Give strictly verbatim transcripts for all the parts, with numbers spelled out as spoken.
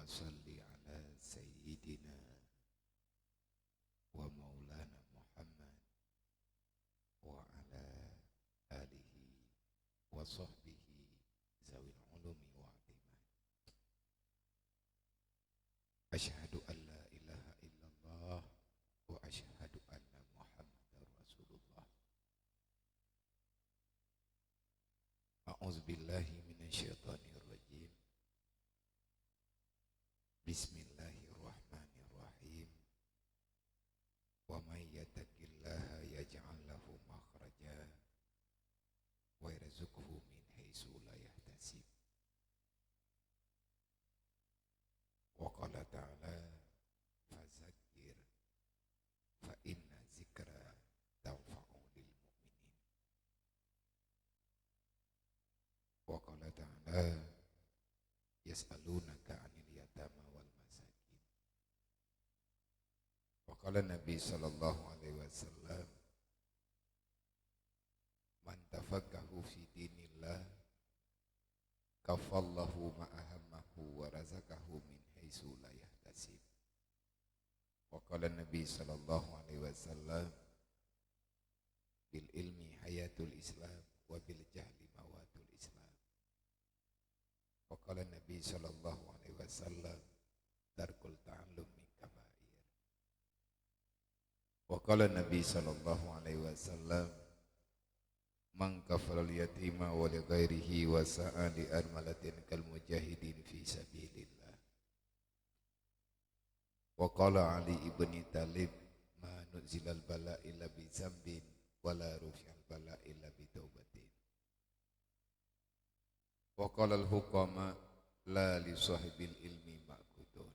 Salli ala sayyidina wa maulana Muhammad wa ala alihi wa sahbihi zawil ulumi wal ihtimal. Asyhadu an la ilaha illallah wa asyhadu anna Muhammadar Rasulullah. A'udzubillahi minasyaitonirrajim. Bismillahirrahmanirrahim. Wa may yattaqillaha yaj'al lahu makhraja wa yarzuqhu min haitsu la yahtasib. Wa qala ta'ala, "Fadzakkir fa inna dzikra tanfa'u lil mu'minin." Wa qala ta'ala, "Yas'alunaka 'anil yatama wal masakin." Wa qala Nabi sallallahu alaihi wasallam, "Man tafaqqaha fi dinillah, kafallahu ma ahammahu wa razaqahu min haitsu la yahtasib." Wa qala Nabi sallallahu alaihi wasallam, "Bil ilmi hayatul Islam, wa bil jahli mawatul Islam." Wa qala Nabi sallallahu alaihi wasallam, "Tarkul ta'allum min kabair." Wa qala Nabi sallallahu alaihi wasallam, "Man kafalal yatima wa li ghairihi wa sa'a li armalatin kal mujahidin fi sabilillah." Wa qala Ali ibni Thalib, "Ma nuzilal bala illa bi dzambin, wa la rufi'al bala illa bi taubatin." Wa qalal hukama, "La li sahibil ilmi ma'khudun."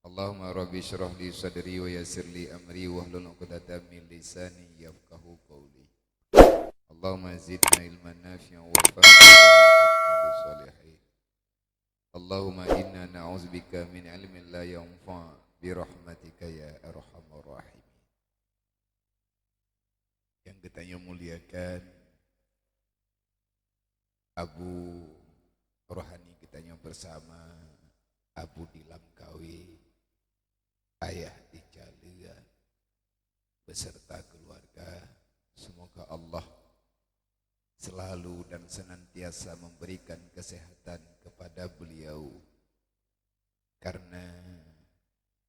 Allahumma rabbi shrah li sadri wa yassir li amri wahlul 'uqdatam min lisani yafqahu qawli. Allahumma zidna ilman nafi'an warzuqna husnal khuluqi. Allahumma inna na'udzubika min ilmin la yanfa' bi rahmatika ya arhamar rahimin. Nyang geutanyoe muliakan, Abu Rohani geutanyoe bersama Abu di Lamkawe, Ayah di Caleue, beserta keluarga, semoga Allah selalu dan senantiasa memberikan kesehatan kepada beliau, karena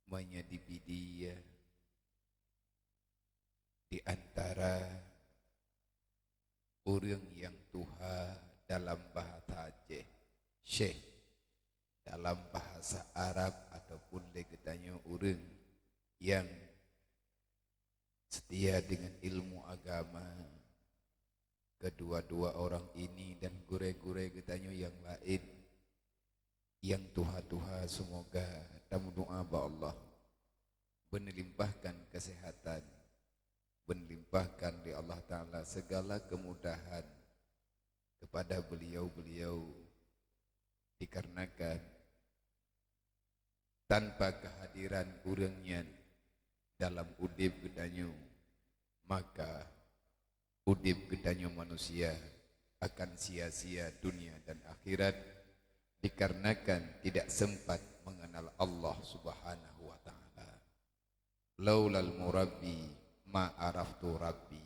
menyedih dia di antara ureuëng nyang tuha dalam bahasa Aceh, syekh dalam bahasa Arab, ataupun lé geutanyoe ureuëng nyang setia dengan ilmu agama. Kedua-dua orang ini dan gurée-gurée geutanyoe nyang laén, nyang tuha-tuha, semoga tameudoá bak Allah, beuneulimpahkan kesehatan, beuneulimpahkan lé Allah Ta'ala segala kemudahan kepada beliau-beliau, dikarenakan tanpa kehadiran ureuëng nyan dalam udeb geutanyoe, maka udeb geutanyoe manusia akan sia-sia dunia dan akhirat, dikarenakan tidak sempat mengenal Allah Subhanahu wa Ta'ala. "Laulal murabbi ma araftu rabbi."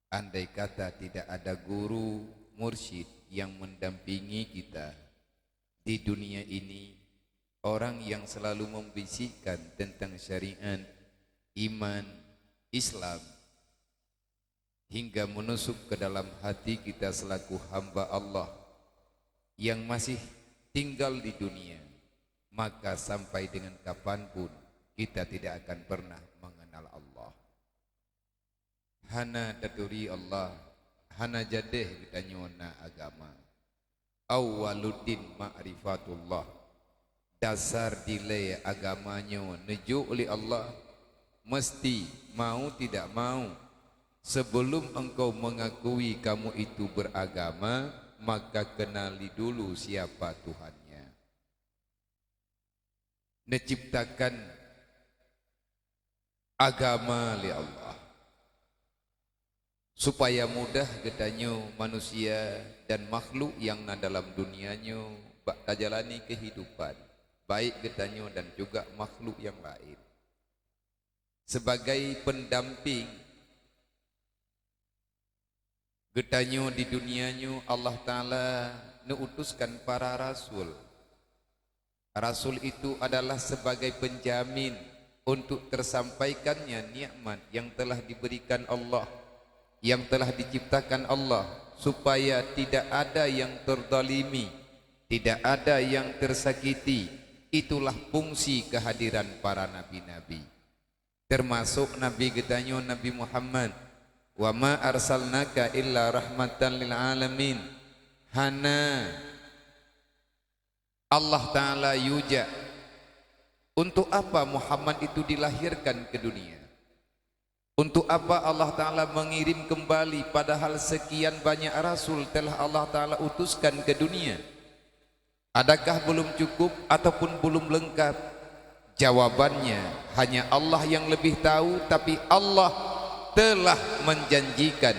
Andai kata tidak ada guru mursyid yang mendampingi kita di dunia ini, orang yang selalu membisikkan tentang syariat, iman, Islam, hingga menusuk ke dalam hati kita selaku hamba Allah yang masih tinggal di dunia, maka sampai dengan kapanpun kita tidak akan pernah mengenal Allah. Hana taturi Allah, hana jadeh geutanyoe na agama. Awwaluddin ma'rifatullah. Dasar dilée agama nyoe neujok lé Allah, mesti, mau tidak mau, sebelum engkau mengakui kamu itu beragama, maka kenali dulu siapa Tuhannya. Neuciptakan agama lé Allah, supaya mudah geutanyoe manusia dan makhluk nyang na dalam dunia nyoe bak tajalani kehidupan, baik geutanyoe dan juga makhluk yang lain. Sebagai pendamping geutanyoe di dunia nyoe, Allah Ta'ala neuutuskan para rasul. Rasul itu adalah sebagai penjamin untuk tersampaikannya nikmat yang telah diberikan Allah, yang telah diciptakan Allah, supaya tidak ada yang terzalimi, tidak ada yang tersakiti. Itulah fungsi kehadiran para nabi-nabi. Termasuk Nabi geutanyoe, Nabi Muhammad. "Wa ma arsalnaka illa rahmatan lil alamin." Hana Allah Ta'ala yue jak. Untuk apa Muhammad itu dilahirkan ke dunia? Untuk apa Allah Ta'ala mengirim kembali, padahal sekian banyak rasul telah Allah Ta'ala utuskan ke dunia? Adakah belum cukup ataupun belum lengkap? Jawabannya, hanya Allah yang lebih tahu, tapi Allah telah menjanjikan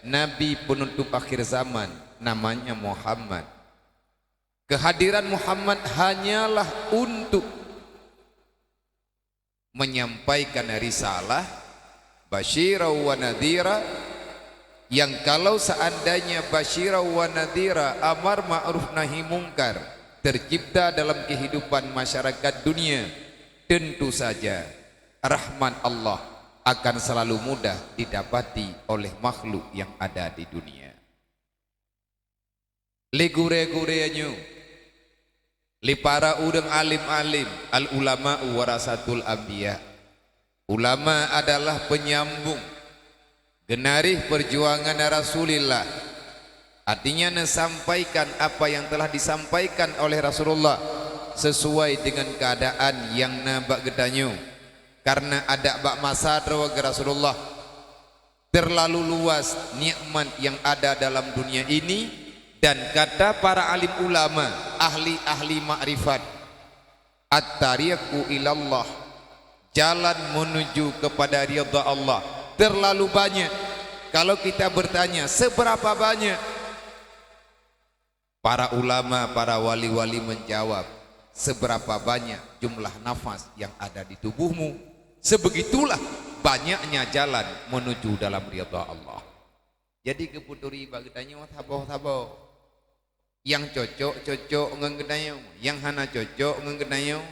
Nabi penutup akhir zaman, namanya Muhammad. Kehadiran Muhammad hanyalah untuk menyampaikan risalah, basyira wa nadhira, yang kalau seandainya basyira wa nadhira, amar ma'ruf nahi mungkar, tercipta dalam kehidupan masyarakat dunia, tentu saja rahmat Allah akan selalu mudah didapati oleh makhluk yang ada di dunia. Lé gurée-gurée nyoe, lé para ureuëng alim-alim, al-ulama'u warasatul anbiya. Ulama adalah penyambung genarih perjuangan Rasulullah. Artinya, neusampaikan apa yang telah disampaikan oleh Rasulullah sesuai dengan keadaan yang na bak geutanyoe. Karena adak bak masa droe Rasulullah, terlalu luas nikmat yang ada dalam dunia ini, dan kata para alim ulama, ahli-ahli makrifat, "At-tariqu ilallah", jalan menuju kepada ridha Allah, terlalu banyak. Kalau kita bertanya, seberapa banyak? Para ulama, para wali-wali menjawab, "Seberapa banyak jumlah nafas yang ada di tubuhmu, sebegitulah banyaknya jalan menuju dalam ridha Allah." Jadi, geuputuri bak geutanyoe saboh-saboh. Nyang cocok, cocok ngon geutanyoe. Nyang hana cocok ngon geutanyoe,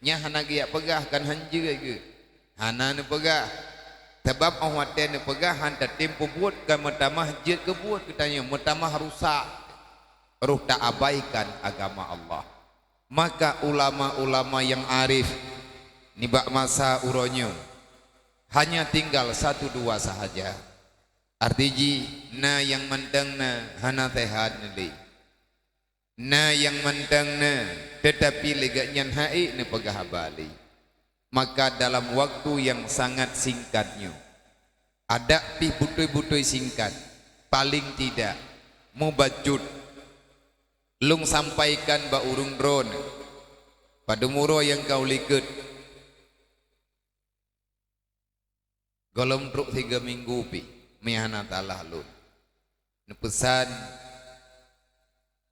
nyan hana geujak peugah, kan hanjeuet geuh. Hana neupeugah. Sabab óh watée neupeugah, han tatem peubuet, ka meutamah jeuet keu buet geutanyoe, meutamah rusak. Roh taabaikan agama Allah. Maka ulama-ulama nyang arif nibak masa uroe nyoe hanya tinggal satu dua sahaja. Arti jih, na nyang mantong na hana seuhat neulé. Na nyang mantong na, teutapi lé gobnyan han ék neupeugah haba lé. Maka dalam waktu nyang sangat singkat nyoe, adak pih beutôi-beutôi singkat, paléng tidak, mubacut, lôn sampaikan bak ureuëng droeneuh, padum uroe nyang ka u likot. Gohlom trok sigoe minggu pih, meuhana talah lôn. Neupeusan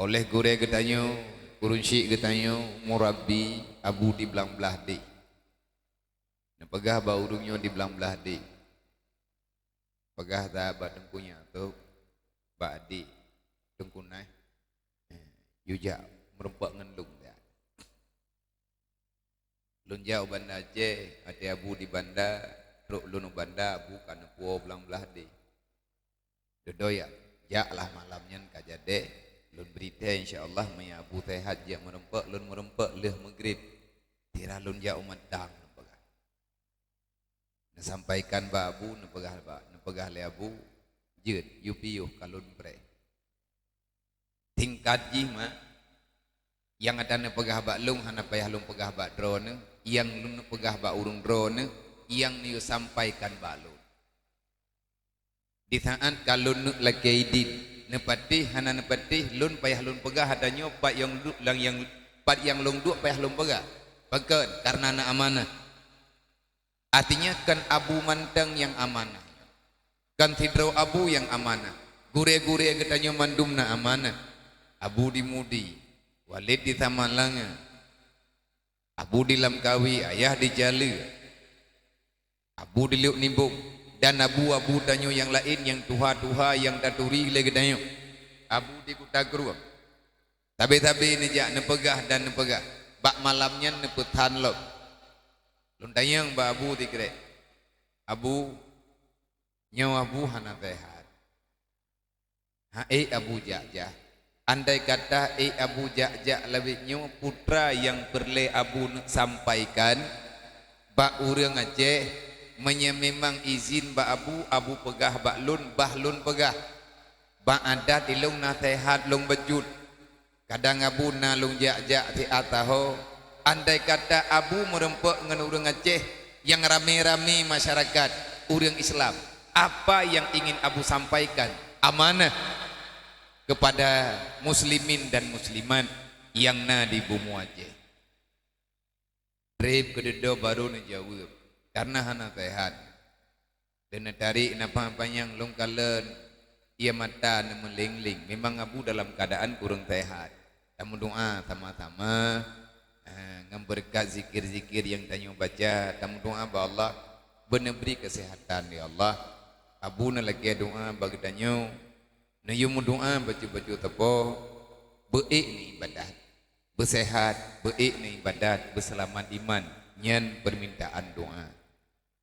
oleh gurée geutanyoe, gurunsyik geutanyoe, murabi, Abu di Blang Blahdeh. Neupeugah bak ureuëng nyoe di Blang Blahdeh. Peugah that bak Teungku Nyak Tôb, bak adik Teungku Naih, "Yue jak meurumpok ngon lôn," ya. Lôn jak u Banda Aceh, watée Abu di Banda, trok lôn u Banda, Abu ka neupuwoe Blang Blahdeh. Dudoe ya, jaklah malam nyan ka jadeh, lôn bri thée, insya Allah, meunyo Abu seuhat jak meurumpok, lôn meurumpok lheueh meugrib. Sira lôn jak u Meudang, neupeugah. Neusampaikan bak Abu, neupeugah bak, neupeugah lé Abu, "Jeuet, yue piôh ka lôn preh." Singkat jih mak, nyang ata neupeugah bak lôn hana payah lôn peugah bak droeneuh, nyang lôn neupeugah bak ureuëng droeneuh, nyang neuyue sampaikan bak lôn. Di saát ka lôn neuk lakée idin, neupatéh hana neupatéh, lôn payah lôn peugah ata nyoe pat nyang du-, lam nyang, pat nyang lôn duek payah lôn peugah. Pakon? Kareuna na amanah. Artinya, kon Abu mantong nyang amanah. Kon sidroe Abu nyang amanah. Gurée-gurée geutanyoe mandum na amanah. Abu di Mudi, Walid di Samalanga, Abu di Lamkawi, Ayah di Jaleue, Abu di Lhok Nibong, dan abu-abu tanyoe nyang laén nyang tuha-tuha nyang taturi lé geutanyoe. Abu di Kuta Krueng. Sabe-sabe neujak neupeugah dan neupeugah. Bak malam nyan neupeusan lom. Lôn tanyong bak Abu sikrek, "Abu, nyoe Abu hana seuhat." "Ha, ék Abu jak-jak." Andai kata ék Abu jak-jak lawét nyoe, peue nyang peureulée Abu neuk sampaikan bak ureuëng Aceh, meunyoe memang izin bak Abu, Abu peugah bak lôn, bah lôn peugah. Bak adat ilong na seuhat lôn bacut. Kadang Abu na lôn jak-jak siat saho. Andai kata Abu meureumpok ngon ureuëng Aceh nyang ramé-ramé masyarakat, ureuëng Islam, apa yang ingin Abu sampaikan amanah kepada muslimin dan muslimat nyang na di bumoe Aceh? Treb keu dudoe barô neujaweueb, "Kareuna hana seuhat." Lheueh neutarek nafah panyang, lôn kalon ie mata neumeuléng-léng. Memang Abu dalam keuadaan kureueng seuhat. Tameudoá sama-sama, eh, ngon beureukat zikir-zikir nyang tanyoe baca, tameudoá bak Allah beuneubri keuseuhatan, ya Allah. Abu neulakée doá bak geutanyoe, neuyue meudoá bacut-bacut sapo, beuék neuibadat, beuseuhat, beuék neuibadat, beuseulamat iman, nyan peumintaan doá.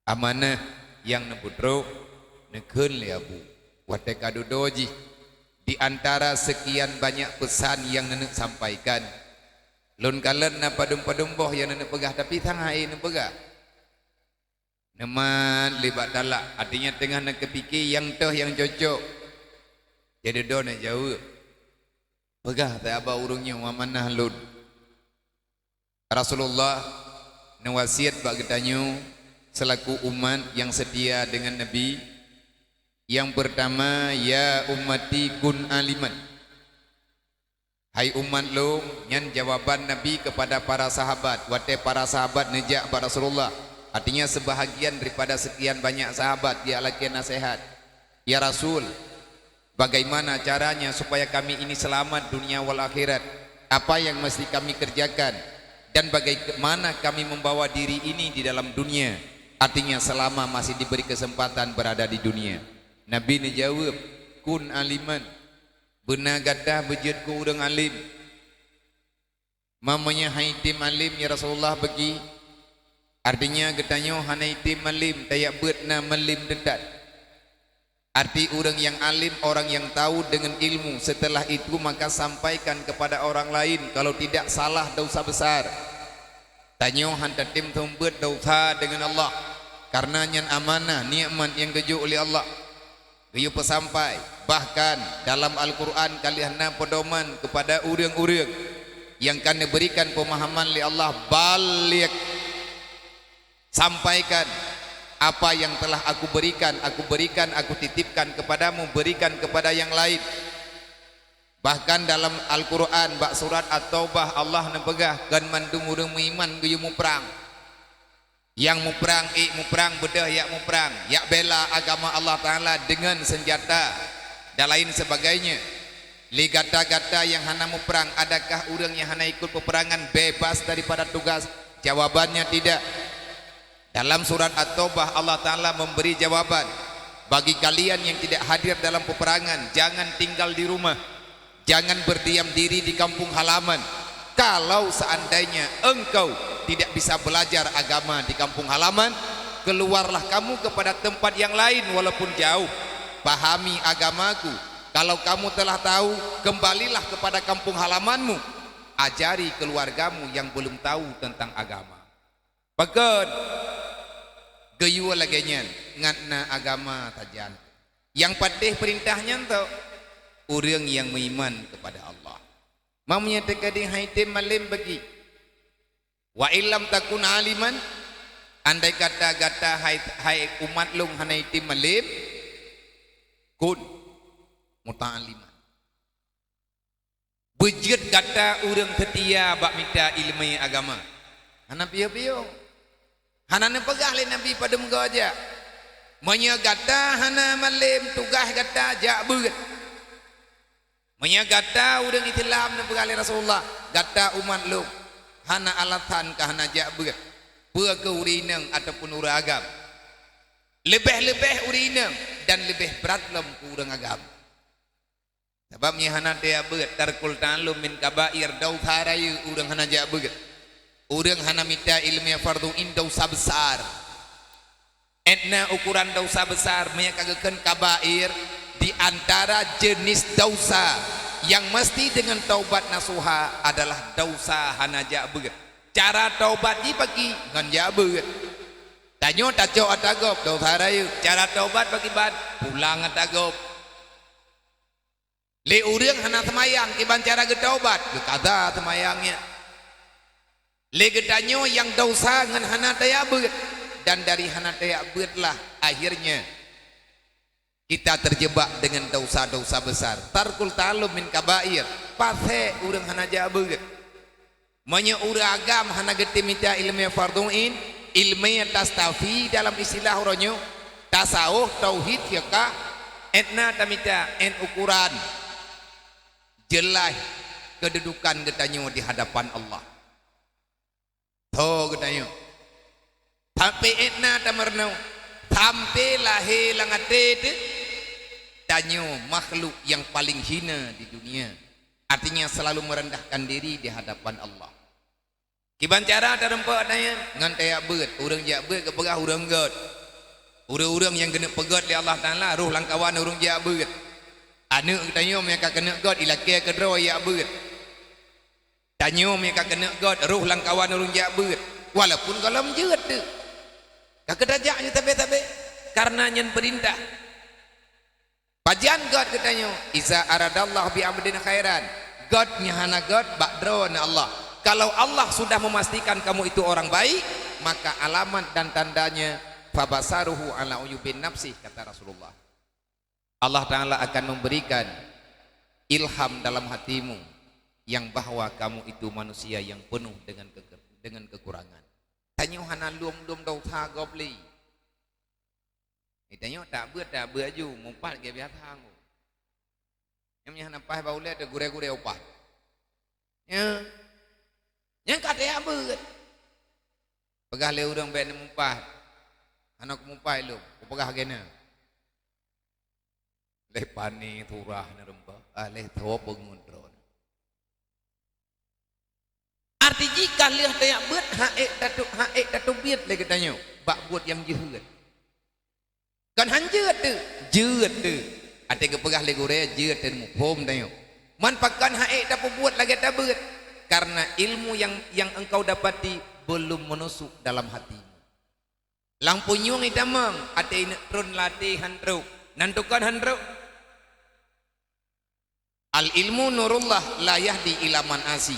Amanah nyang neupeutrok, neukheun lé Abu watée ka dudoe jih. Di antara seukian banyak peusan nyang neuneuk sampaikan, lôn kalon na padum-padum boh nyang neuneuk peugah, tapi sang hai neupeugah. Neumat lé bak talak, artinya teungoh neukeupike nyang toh nyang cocok. Jadi dudoe neujaweueb. Peugah sahabat ureuëng nyoe, "Amanah lôn." Rasulullah neuwasiat bak geutanyoe seulaku umat nyang seutia deungon Nabi, nyang peurtama, "Ya ummati kun aliman." Hai umat lôn, nyan jawaban Nabi keupada para sahabat watée para sahabat neujak bak Rasulullah. Artinya, seubahagian daripada seukian banyak sahabat geulakée naseuhat, "Ya Rasul, bagaimana caranya supaya kami ini selamat dunia wal akhirat? Apa yang mesti kami kerjakan? Dan bagaimana kami membawa diri ini di dalam dunia?" Artinya, selama masih diberi kesempatan berada di dunia. Nabi neujaweueb, "Kun aliman." Beuna gata beujeuet keu ureuëng além. Meunyoe hana item além, ya Rasulullah, bagi? Artinya, geutanyoe hana item além, tajak beuet na malém teutat. Arti ureuëng nyang além, orang yang tahu dengan ilmu, setelah itu maka sampaikan kepada orang lain, kalau tidak, salah, dosa besar. Tanyoe hana tatem seumeubeuet dosa deungon Allah, kareuna nyan amanah, nikmat nyang geujok lé Allah. Geuyue peusampai. Bahkan dalam Al-Qur'an ka lheueh na peudoman keupada ureuëng-ureuëng nyang ka neuberikan peumahaman lé Allah, "Balligh, sampaikan apa yang telah Aku berikan, Aku berikan, Aku titipkan kepadamu, berikan kepada yang lain." Bahkan dalam Al-Qur'an bak surat At-Taubah, Allah neupeugah, "Kon mandum ureuëng meuiman geuyue muprang." Nyang muprang, ék muprang, beudôh jak muprang, jak bela agama Allah Taala deungon seunjata dan lain sebagainya. Lé gata-gata nyang hana muprang, adakah ureuëng nyang hana ikut peperangan bebas daripada tugas? Jawabannya tidak. Dalam surat At-Taubah, Allah Taala memberi jawaban, "Bagi kalian yang tidak hadir dalam peperangan, jangan tinggal di rumah." Jangan berdiam diri di kampung halaman. Kalau seandainya engkau tidak bisa belajar agama di kampung halaman, keluarlah kamu kepada tempat yang lain walaupun jauh. Pahami agamaku. Kalau kamu telah tahu, kembalilah kepada kampung halamanmu. Ajari keluargamu yang belum tahu tentang agama. Pakon? Geuyue lagée nyan, ngat na agama sajan. Nyang patéh peurintah nyan tho, ureuëng nyang meuiman keupada Allah. Meunyoe teukeudi hana item malém bagi. "Wa illam takun aliman," andai kata gata hai, hai umat lôn hana item malém, "kun muta'alliman." Beujeuet gata ureuëng seutia bak mita iéleumé agama. Hana piôh-piôh. Hana neupeugah lé Nabi padum goe jak. Meunyoe gata hana malém, tugaih gata jak beuet. Meunyoe gata ureuëng Islam neupeugah lé Rasulullah, gata umat lôn, hana alasan ka hana jak beuet, peue keu ureuëng inong ataupun ureuëng agam. Leubeh-leubeh ureuëng inong dan leubeh brat lom keu ureuëng agam. Sabab meunyoe hana tajak beuet, tarkul ta'allum min kabair, dausa rayeuk ureuëng hana jak beuet. Ureuëng hana mita iéleumé fardhu ain, dausa besar. Ét na ukuran dausa besar, meunyoe ka geukheun kabair, di antara jenis dausa yang mesti dengan taubat nasuha adalah dausa hana jak beuet. Cara taubat jih pakri ngon jak beuet. Tanyoe tacok ata gob, dausa rayeuk. Cara taubat pakriban? Pulang ata gob. Lé ureuëng hana seumayang, kiban cara geutaubat? Geukaza seumayang nyan. Lé geutanyoe nyang dausa ngon hana tajak beuet, dan dari hana tajak beuet lah akhirnya kita terjebak dengan dausa-dausa besar. Tarkul ta'allum min kabair, pasék ureuëng hana jak beuet. Meunyoe ureuëng agam hana geutem mita iéleumé fardhu ain, iéleumé tastafi dalam istilah uroe nyoe, tasawuf, tauhid, fiqah, ét na tamita, ét ukuran jeulaih keududukan geutanyoe di hadapan Allah. Tho geutanyoe. Sampai ét na tameurunoe, sampai lahé lam até teuh, tanyoe makhluk yang paling hina di dunia. Artinya selalu merendahkan diri di hadapan Allah. Kiban cara tarumpok tanyoe, ngon tajak beuet, ureuëng jak beuet geupeugah ureuëng gét. Ureuëng-ureuëng nyang keuneuk peugét lé Allah Taala, roh lam kawan ureuëng jak beuet. Aneuëk geutanyoe meunyoe ka keuneuk gét, ilakée keudroe jak beuet. Tanyoe meunyoe ka keuneuk gét, roh lam kawan ureuëng jak beuet, walaupun gohlom jeuet teuh. Ka keuh tajak nyoe sabé-sabé, kareuna nyan peurintah. Pajan gét geutanyoe? Iza aradallahu bi abdin khairan. Gét nyang hana gét bak droeneuh Allah. Kalau Allah sudah memastikan kamu itu orang baik, maka alamat dan tandanya, fabasaruhu ala uyubin nafsih, kata Rasulullah. Allah Taala akan memberikan ilham dalam hatimu yang bahwa kamu itu manusia yang penuh dengan keke-, dengan kekurangan. Tanyoe hana lom-lom dausa gob lé. Eh, tanyoe tak beuet, tak beuet aju, mumpat lagée biasa. Nyang meunyoe hana paih bak ulée teuh gurée-gurée upah. Ya. Nyang ka tajak beuet. Peugah lé ureuëng bék neumumpat. Hana kumumpat lom, kupeugah lagée nyan. Lé pani turah neurumpok, ah, lé tho peungeut droe. Arti jih ka lheueh tajak beuet, han ék tatu-, han ék tateubiet lé geutanyoe bak buet nyang jeuhet. Kon han jeuet teuh, jeuet teuh. Até geupeugah lé gurée jeuet teuh, muphom tanyoe. Man pakon han ék tapeubuet lagée tabeuet? Karena ilmu yang, yang engkau dapati belum menusuk dalam hatimu. Lam punyueng itamong, até ineuk tron lam até han trok. Nan tukon han trok. Al ilmu nurullah la yahdi ila man asi.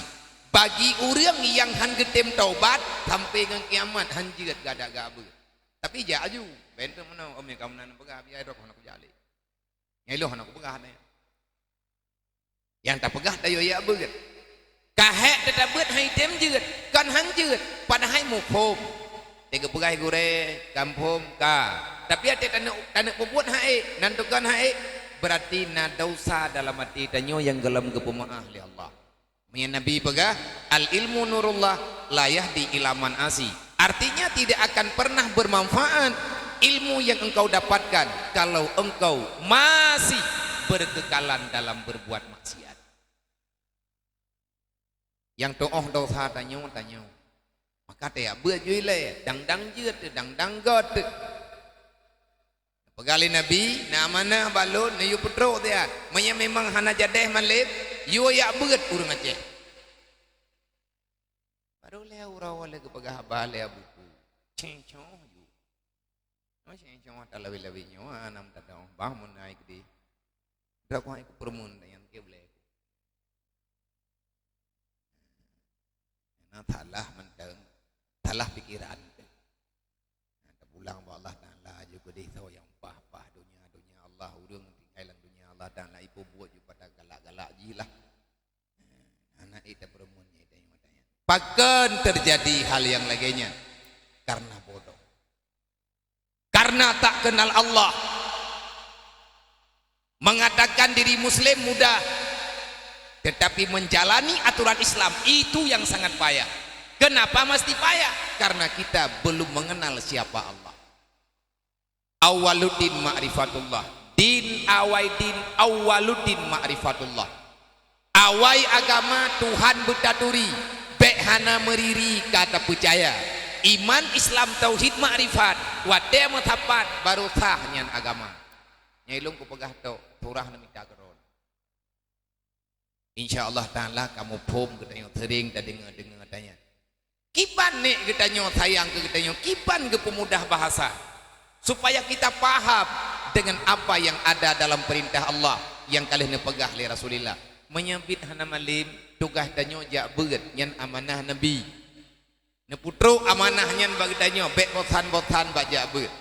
Bagi ureuëng nyang han geutem taubat, sampai ngon kiamat han jeuet gada gabeuet. Tapi jak aju, benteng meunoe, umi kamoe nan peugah biaya rok hana kujak lé. Ngiloh hana kupeugah nyan. Nyang tapeugah tayoe jak beuet. Ka hék teutabeuet han item jeuet, kon han jeuet, padahai muphom. Teuka peugah gurée, ka muphom, ka. Tapi até taneuk, taneuk peubuet han ék, nan tukon han ék, berarti na desya dalam até tanyoe nyang gohlom geupeumeuáh lé Allah. Meunyoe Nabi peugah, "Al ilmu nurullah la yahdi ila man asi." Artinya tidak akan pernah bermanfaat ilmu yang engkau dapatkan kalau engkau masih berkekalan dalam berbuat maksiat. Nyang tuoh desya tanyoe, tanyoe. Maka tajak beuet ju ilée, dang-dang jeuet teuh, dang-dang gét teuh. Peugah lé Nabi, "Na amanah bak lôn, neuyue peutrok siat. Meunyoe memang hana jadéh malem, yue jak beuet ureuëng Aceh." Barô lhée uroe lé geupeugah haba lé Abu Ku. Ceng-cong ju. Oh, ceng-cong talawé-lawé nyoe, anam tadong, bah mun ai keudeh. Drak wahai ku peureumeun dan nyang keu ulée. Na salah mantong, salah pikeran. Na tapulang bak Allah Taala, aju keudeh soe nyang paih-paih donya, donya Allah, ureuëng tinggai lam donya Allah Taala, ipeubuet ju pada galak-galak jih lah. Hana ék tapeureumeun nyan, tanyong-tanyong. Pakon teujadi hal nyang lagée nyan? Karena bodoh. Karena tak kenal Allah. Mengatakan diri muslim mudah, Tetapi menjalani aturan Islam itu yang sangat payah. Kenapa mesti payah? Karena kita belum mengenal siapa Allah. Awwaluddin ma'rifatullah. Din awai din awwaluddin ma'rifatullah. Awai agama Tuhan beutaturi, bék hana meuriri ka tapeucaya. Iman, Islam, tauhid, makrifat, watée meusapat baru sah nyan agama. Nyai lôn kupeugah tok, surah neumita keudroe. Insya Allah Ta'ala kamoe phom geutanyoe sering tadeungoe-deungoe tanyan. Kiban nek geutanyoe sayang keu geutanyoe, kiban geupeumudah bahasa, supaya kita paham dengan apa yang ada dalam perintah Allah yang ka lheueh neupeugah lé Rasulullah. Meunyoe biet hana malem, tugaih tanyoe jak beuet, nyan amanah Nabi. Neupeutrok amanah nyan bak geutanyoe, bék bosan-bosan bak jak beuet.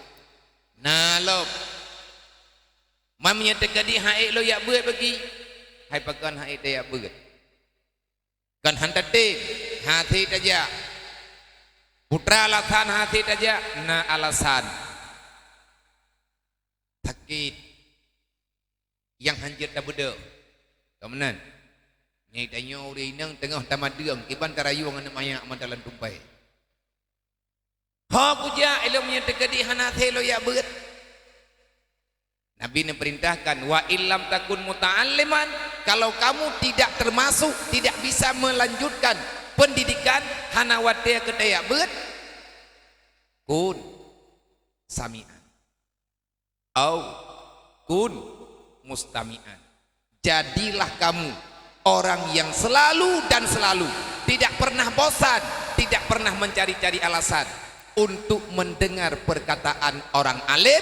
Na lom. Meunyoe teukeudi han ék lôn jak beuet bagi, hai pakon han ék tajak beuet. Kan han tatem, hase tajak. Peue alasan hase tajak, na alasan sakét nyang han jeuet tabeudôh. Ka meunan. Nyan tanyoe ureuëng inong teungoh tamadeueng, kiban tarayueng aneuëk manyak mata lam tumpée. Ho kujak ilom nyang teukeudi hana hase lôn jak beuet. Nabi neuperintahkan, "Wa illam takun muta'alliman," kalau kamu tidak termasuk, tidak bisa melanjutkan pendidikan, hana watée keu tajak beuet, kun sami'an. Au kun mustami'an. Jadilah kamu orang yang selalu dan selalu tidak pernah bosan, tidak pernah mencari-cari alasan untuk mendengar perkataan orang alim,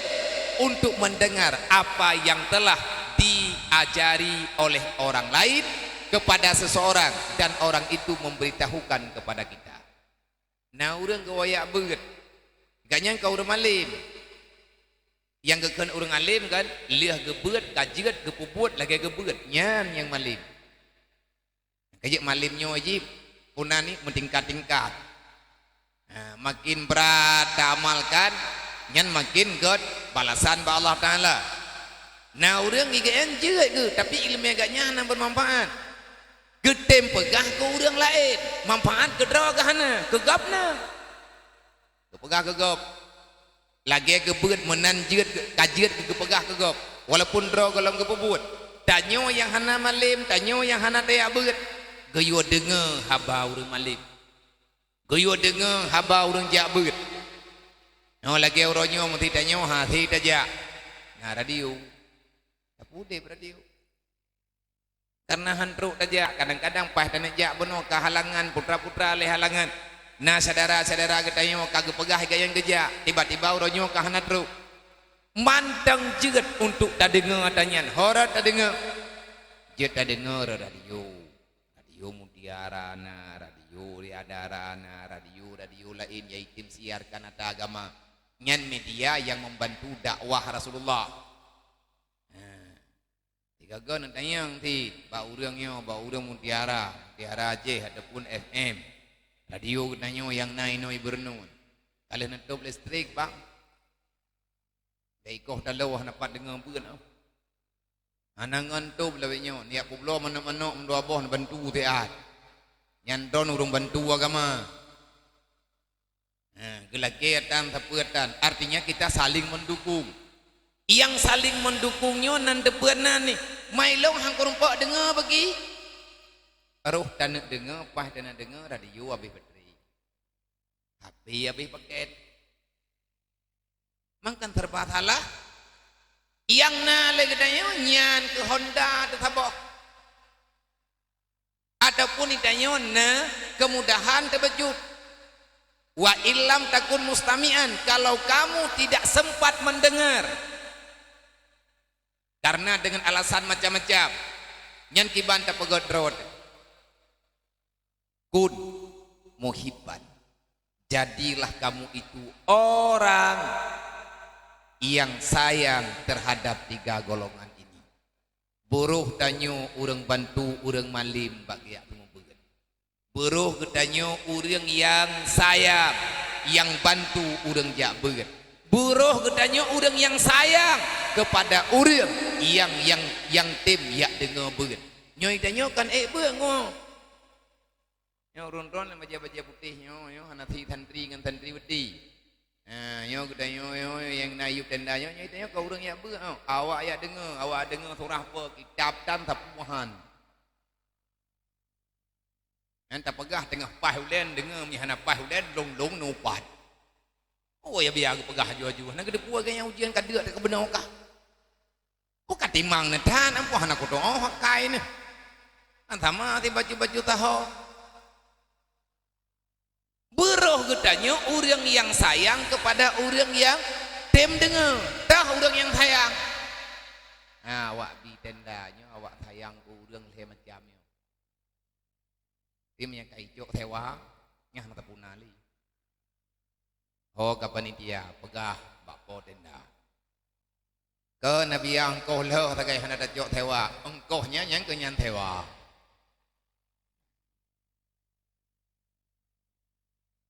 untuk mendengar apa yang telah diajari oleh orang lain kepada seseorang dan orang itu memberitahukan kepada kita. Na ureuëng geuwoyak beuet, gobnyan ka ureuëng malem. Nyang geukheun ureuëng alem kan, lheueh geubeuet, ka jeuet, geupeubuet lagée geubeuet, nyan nyang malem. Ka jeuet malem nyoe jih, puna ni meutingkat-tingkat. Ha, makin brat taamalkan, nyan makin gét balasan bak Allah Taala. Na ureuëng geuh nyan jeuet geuh, tapi iéleumé gobnyan hana beumanfaat. Geutem peugah keu ureuëng laén, manfaat keu droe geuh hana, keu gob na. Geupeugah keu gob, lagée geubeuet meunan jeuet, ka jeuet geupeugah keu gob, walaupun droe gohlom geupeubuet. Tanyoe nyang hana malem, tanyoe nyang hana tajak beuet, geuyue deungoe haba ureuëng malem. Geuyue deungoe haba ureuëng jak beuet. Nyoe lagée uroe nyoe meusti tanyoe hase tajak. Na radio. Tapi udeb radio. Karena han trok tajak, kadang-kadang paih taneuk jak bunoe ka halangan, putra-putra lé halangan. Na syedara-syedara geutanyoe ka geupeugah gayang geujak, tiba-tiba uroe nyoe ka hana trok. Mantong jeuet untuk tadeungoe ata nyan, ho rot tadeungoe. Jeuet tadeungoe radio. Radio Mutiara na, radio Riadara na, radio, radio laén nyang item siarkan ata agama. Nyan media yang membantu dakwah Rasulullah. Nah, Sigoe-goe neutanyong cit bak ureuëng nyoe, bak ureuëng Mutiara, Mutiara Aceh ataupun F M. Radio geutanyoe nyang na inoe Ibu Renun. Ka lheueh neutôb listrik, bang. Bèk ikoh taloh hana pat deungoe beuet, oh. Hana ngon tôb lawét nyoe, neujak peubloe manok-manok meudua boh neubantu siat. Nyan droen ureuëng bantu agama. Ha, geulakée atan sapeue atan, artinya kita saling mendukung. Nyang saling mendukung nyoe nan teupeu nan nih, mai lôn han kureumpok deungoe bagi. Roh taneuk deungoe, paih taneuk deungoe, radio habéh bateri. H P habéh paket. Mangkan serba salah. Nyang na lé geutanyoe nyan keu honda teusaboh. Ataupun geutanyoe na kemudahan teubeujeuet. Wa illam takun mustami'an, kalau kamu tidak sempat mendengar. Karena dengan alasan macam-macam, nyan kiban tapeugét droe. Kun muhibban. Jadilah kamu itu orang yang sayang terhadap tiga golongan ini. Beuroh tanyoe ureuëng bantu ureuëng malem bak geujak teumubeuet. Beuroh geutanyoe ureuëng nyang sayang, nyang bantu ureuëng jak beuet. Beuroh geutanyoe ureuëng nyang sayang kepada ureuëng nyang, nyang, nyang tem jak deungoe beuet. Nyoe tanyoe kan ék beuet ngo. Nyoe ureuëng droeneuh bajée-bajée putéh nyoe, nyoe hana si santri ngon santri beuti. Ha, nyoe geutanyoe, nyoe nyang na yup tenda nyoe, nyoe tanyoe ka ureuëng jak beuet, oh. Awak jak deungoe, awak deungoe surah peue, kitab tan sapeue han. Nyan tapeugah teungoh paih ulée, deungoe meuhana paih ulée, lôn-lôn neuupat. Oh, ya biar geupeugah aju-aju. Hana geuteupeue gaya ujian ka deuk teuka bunoe kah. Ku ka timang neuh that, ampoh hana kudoa hakai neuh. Kan sama si baju-baju taho. Beurôh geutanyoe ureuëng nyang sayang keupada ureuëng nyang tem deungoe, toh ureuëng nyang sayang. Ha, awak bi tenda nyoe, awak sayang keu ureuëng lhée macam nyoe. Tim nyang ka icok sewa, nyang hana tapuna lé. Ho ka panitia, peugah bak po tenda. Keu Nabi, ongkoh lheueh sagai hana tacok sewa, ongkoh nyan nyang keu nyan sewa.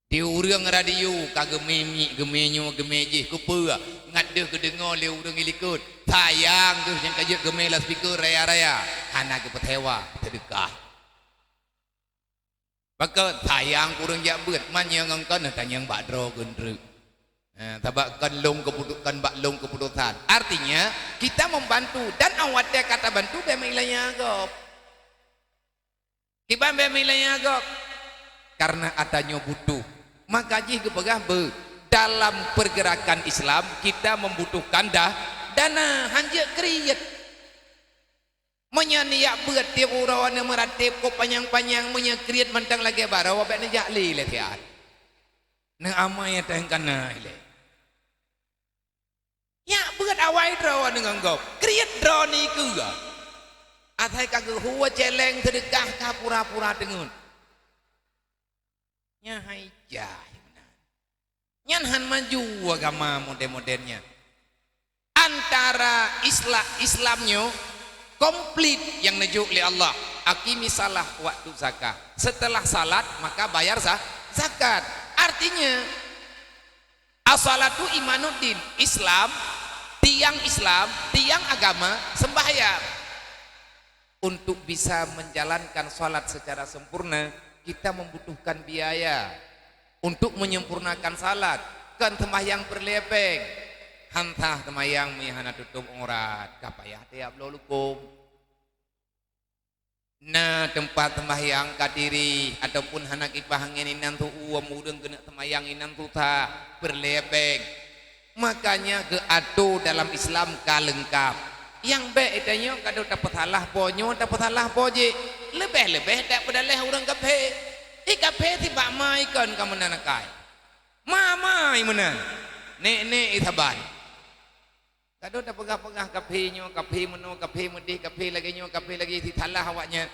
Di ureuëng radio ka geumé miek, geumé nyoe, geumé jih, keupeue? Ngat deuh geudeungoe lé ureuëng i likot. Sayang deuh nyang ka jeuet geumé loudspeaker raya-raya, hana geupeusewa, seudeukah. Pakon sayang keu ureuëng jak beuet, man nyang ngon kon tanyong bak droe geundreuk. Ha, sabab kon lôn keuputu-, kon bak lôn keuputusan. Artinya, kita membantu dan awak watée ka tabantu bèk meuilanya gob. Kiban bèk meuilanya gob. Karena atanyoe butuh. Maka jih geupeugah beu, dalam pergerakan Islam kita membutuhkan dah, dana, hanjeuet kriet. Meunyoe neujak beuet tiep uroe neumeuratéb kok panyang-panyang, meunyoe kriet mantong lagée baroe, bèk neujak lé lé siat. Neuamai teuh kana ilée. Jak beuet awai droe deungon gob, kriet droe nikeue. Asai ka geuhue céléng seudeukah ka pura-pura teungeut. Nyan hai jai meunan. Nyan han maju agama modern-modern nyan. Antara Isla-, Islam nyoe komplit nyang neujok lé Allah. Aqimis shalah waktu zakah. Setelah salat, maka bayar za-, zakat. Artinya, as-shalatu imaduddin, Islam, tiang Islam, tiang agama, sembahyang. Untuk bisa menjalankan salat secara sempurna, kita membutuhkan biaya. Untuk menyempurnakan salat, kon sembahyang peureulée péng. Han sah sembahyang meunyoe hana tutôp aurat, ka payah tiep bloe lukôm. Na teumpat sembahyang ka tirih ataupun hana kiban angén inan su-uem, ureuëng keuneuk sembahyang inan susah, peureulée péng. Makanya geuato dalam Islam ka leungkab. Nyang bék tanyoe ka deuh tapeusalah po nyoe, tapeusalah po jih. Leubeh-leubeh tapeudaleh ureuëng kafé. I kafé sibak ma ikon ka meunan akai. Ma-ma i meunan. Nék-nék i saban. Ka deuh tapeugah-peugah kafé nyoe, kafé meunoe, kafé meudéh, kafé lagée nyoe, kafé lagée sisalah awaknyan.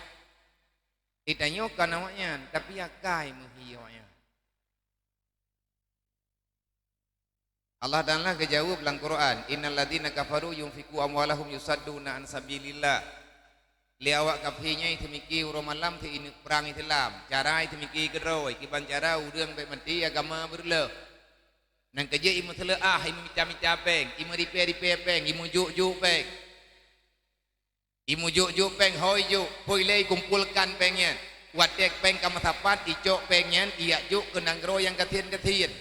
I tanyoe kon awaknyan, tapi akai meuhi awaknyan. Allah Taala geujaweueb lam Quran, "Innal ladzina kafaru yunfiqu amwalahum yusadduna an sabilillah." Lé awak kafé nyan i teumiki uroe malam teuineuek prang Islam, cara i teumiki keudroe, kiban cara ureuëng bék maté agama beureuloh. Nang keujeuet i meuseuleuah, i meumita-mita péng, i meuripée-ripée péng, i meujok-jok péng. I meujok-jok péng, hôi jok, pui lé i kumpolkan péng nyan. Watée péng ka meusapat, icok péng nyan, ijak jok keu nanggroe nyang gasien-gasien.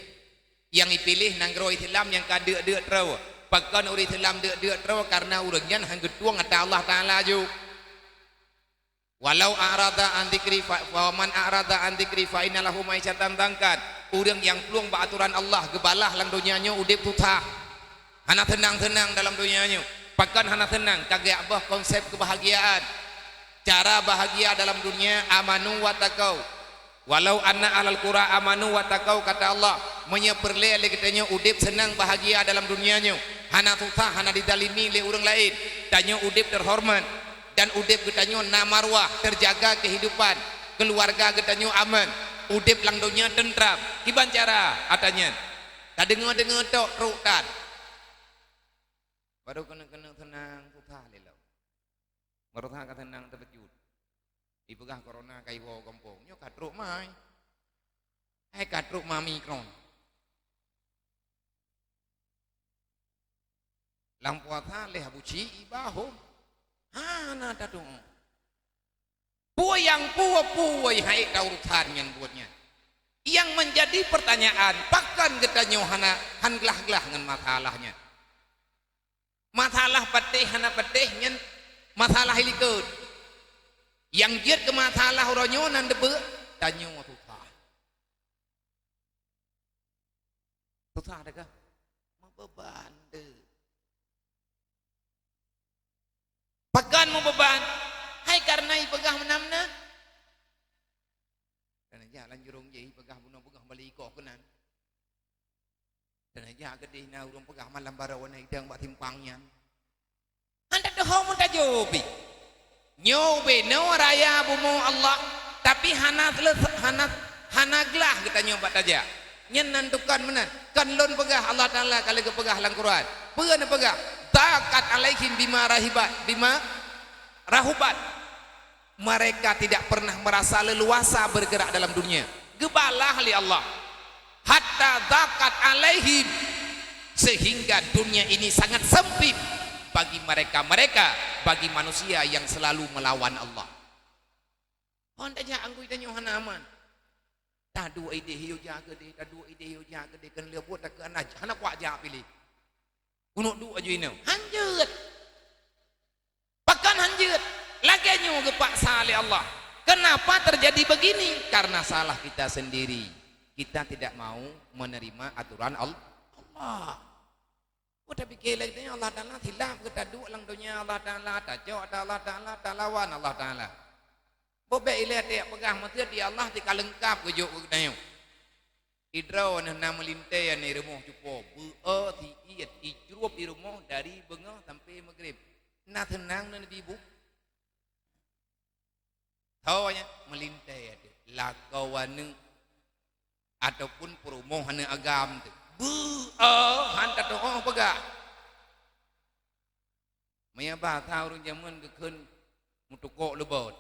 Nyang ipiléh nanggroe Islam nyang ka deuk-deuk troe. Pakon ureuëng Islam deuk-deuk troe? Kareuna ureuëng nyan han geutueng ata Allah Taala jok. Walau a'rada an dzikri fa, fa man a'rada an dzikri fa inna lahu ma'isyatan dhanka. Ureuëng nyang plueng bak atoran Allah geubalah lam donya nyoe udeb susah. Hana seunang-seunang dalam donya nyoe. Pakon hana seunang? Ka geujak boh konsep keubahagiaan. Cara bahagia dalam dunia, amanu wattaqau. Walau anna ahlal qura amanu wattaqau, kata Allah, meunyoe peureulée lé geutanyoe udeb seunang bahagia dalam dunia nyoe, hana susah, hana dizalimi lé ureuëng laén, tanyoe udeb teuhoreumat, dan udeb geutanyoe na marwah, teujaga keuhidupan, keuluwarga geutanyoe aman, udeb lam donya teuntra, kiban cara ata nyan. Tadeungoe-deungoe tok trok tan. Baru keuneuk-keuneuk seunang, susah lé lom. Baru that ka seunang teupeujeuet. Ipeugah corona ka iwoe gampông. Nyoe ka trok mai. Hai ka trok ma Omicron. Lam puasa lé Abu Cik iba hom. Hana tatu'oh. Peue nyang peue-peue hai ta urusan nyan buet nyan. Nyang menjadi pertanyaan, pakon geutanyoe hana, han glah-glah ngon masalah nyan? Masalah patéh hana patéh nyan masalah likot. Nyang jeuet keu masalah uroe nyoe nan deubeue, tanyoe susah. Susah teuka? Meubeban teuh. Pakon meubeban? Hai kareuna ipeugah meunan-meunan. Dan jak lam jurông jih ipeugah bunoe peugah bali ikoh keunan. Dan jak keudeh na ureuëng peugah malam baroe na idang bak simpang nyan. Hana teuho meutajôh pih. Nyoe ubé noe raya bumoe Allah, tapi hana seuleusoe, hana, hana glah geutanyoe bak tajak. Nyan nan tukon meunan. Kon lôn peugah, Allah Taala ka lheueh geupeugah lam Quran. Peue neupeugah? "Daqat alaihim bima rahibat, bima rahubat." Mereka tidak pernah merasa leluasa bergerak dalam dunia. Geubalah lé Allah. "Hatta daqat alaihim," sehingga dunia ini sangat sempit bagi mereka-mereka, bagi manusia yang selalu melawan Allah. Hon tajak anggui tanyoe hana aman. Taduek ideh yoh jak keudeh, taduek ideh yoh jak keudeh, kon lheueh buet takeu hana, hana kuat jak piléh. Keuneuk duek aju inoe. Hanjeuet. Pakon hanjeuet? Lagée nyoe geupaksa lé Allah. Kenapa terjadi begini? Karena salah kita sendiri. Kita tidak mau menerima aturan Al-, Allah. Oh, tapike lagée nyoe Allah Taala silap geuh taduek lam donya Allah Taala, tacok ata Allah Taala, talawan Allah Taala. Bobek ilée tiek peugah meuteut di Allah tika leungkap geujok keu geutanyoe. Idroe neuh na meulintée aneuk rumoh cupo, beu-o siiet icrueb i rumoh dari beungoh sampoe maghrib. Na seunang neuh neubi bu? Tho nyan meulintée teuh, lakoe aneuk ataupun peurumoh aneuk agam teuh. Beu-o han tatuoh peugah. Meunyoe basa ureuëng jameun geukheun meutukok leubot.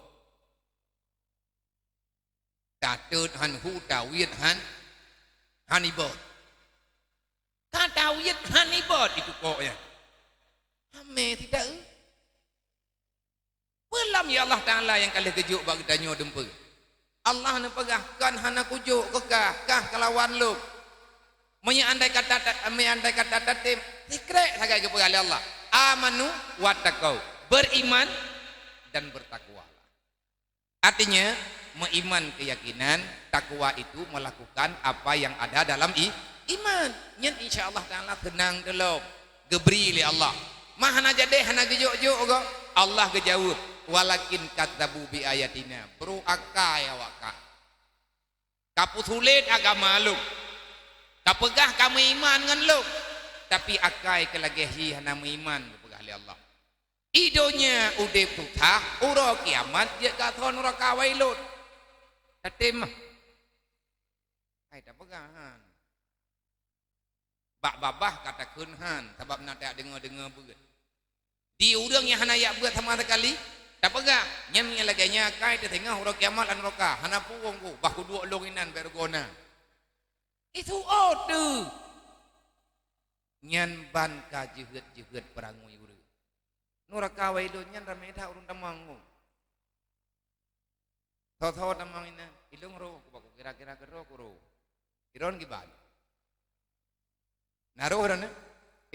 Tateut han hu, tawiet han, han ibot. Ka tawiet han ibot itukok nyan. Hamé sitaeu. Peue lom ya Allah Taala nyang ka lheueh geujok bak geutanyoe dumpeue? Allah neupeugah, "Kon hana kujok keu kah, kah kalawan lôn." Meunyoe andai kata ta-, meunyoe andai kata tatem, sikrek sagai geupeugah lé Allah, "Amanu wattaqau," beriman dan bertakwalah. Artinya, meuiman keyakinan, takwa itu melakukan apa yang ada dalam i-, iman. Nyan insya Allah Taala seunang teulom geubri lé Allah. Ma hana jadi, hana geujok-jok gob, Allah geujaweueb, "Walakin kadzabu bi ayatina." Bro akai awak kah. Ka peusulet agama lôn. Ka peugah ka meuiman ngon lôn, tapi akai keu lagée hi hana meuiman, geupeugah lé Allah. I donya udeb susah, uroe kiamat jeuet keu asoe nuraka wailun. Tatem mah. Hai tapeugah han. Bak babah ka takheun han, sabab na tajak deungoe-deungoe beuet. Di ureuëng nyang hana jak beuet sama sekali, tapeugah, nyan nyang lagée nyan akai teusingoh uroe kiamat lam nuraka, hana puwong ku, bah kuduek lôn inan bék rugoe na. Itu oh teuh. Nyan ban ka jeuhet-jeuhet peurangui ureuëng. Nuraka wailun nyan ramé that ureuëng tamong ku. Tho-tho tamong inan, ilong roh, ku bak kira-kira keudroe ku roh. Iron kiban. Na roh ron, eh?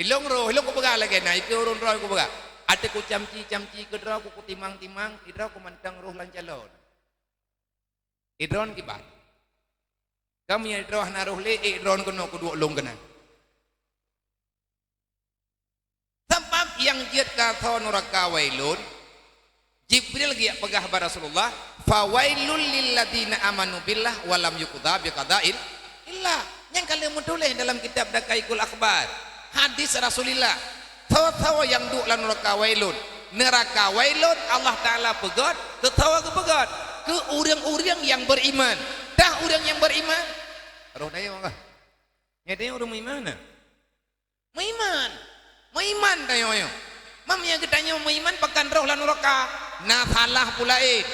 Ilong roh, ilong kupeugah lagée na, ikeu ureuëng droe kupeugah. Até ku camci-camci keudroe ku, kutimang-timang, idroe ku mantong roh lam calon. Idron kiban. Kamu nyang idroe hana roh lé, idron keunoe kuduek lôn keunan. Sabab nyang jeuet keu asoe nuraka wailun, Jibril geujak peugah bak Rasulullah, "Fawailul lilladzina amanu billah wa lam yuqda biqadail illah." Nyang ka lheueh meutuléh dalam kitab Daqaiqul Akhbar, hadis Rasulillah, tho-tho nyang duek lam nuraka wailun. Nuraka wailun Allah Taala peugét, tho-tho geupeugét keu ureuëng-ureuëng nyang beriman. Tah ureuëng nyang beriman, roh dayong kah? Nyan dayong ureuëng meuiman na? Meuiman. Meuiman tanyoe nyoe. Mam nyang geutanyoe meuiman pakon roh lam nuraka. Na salah pula eh.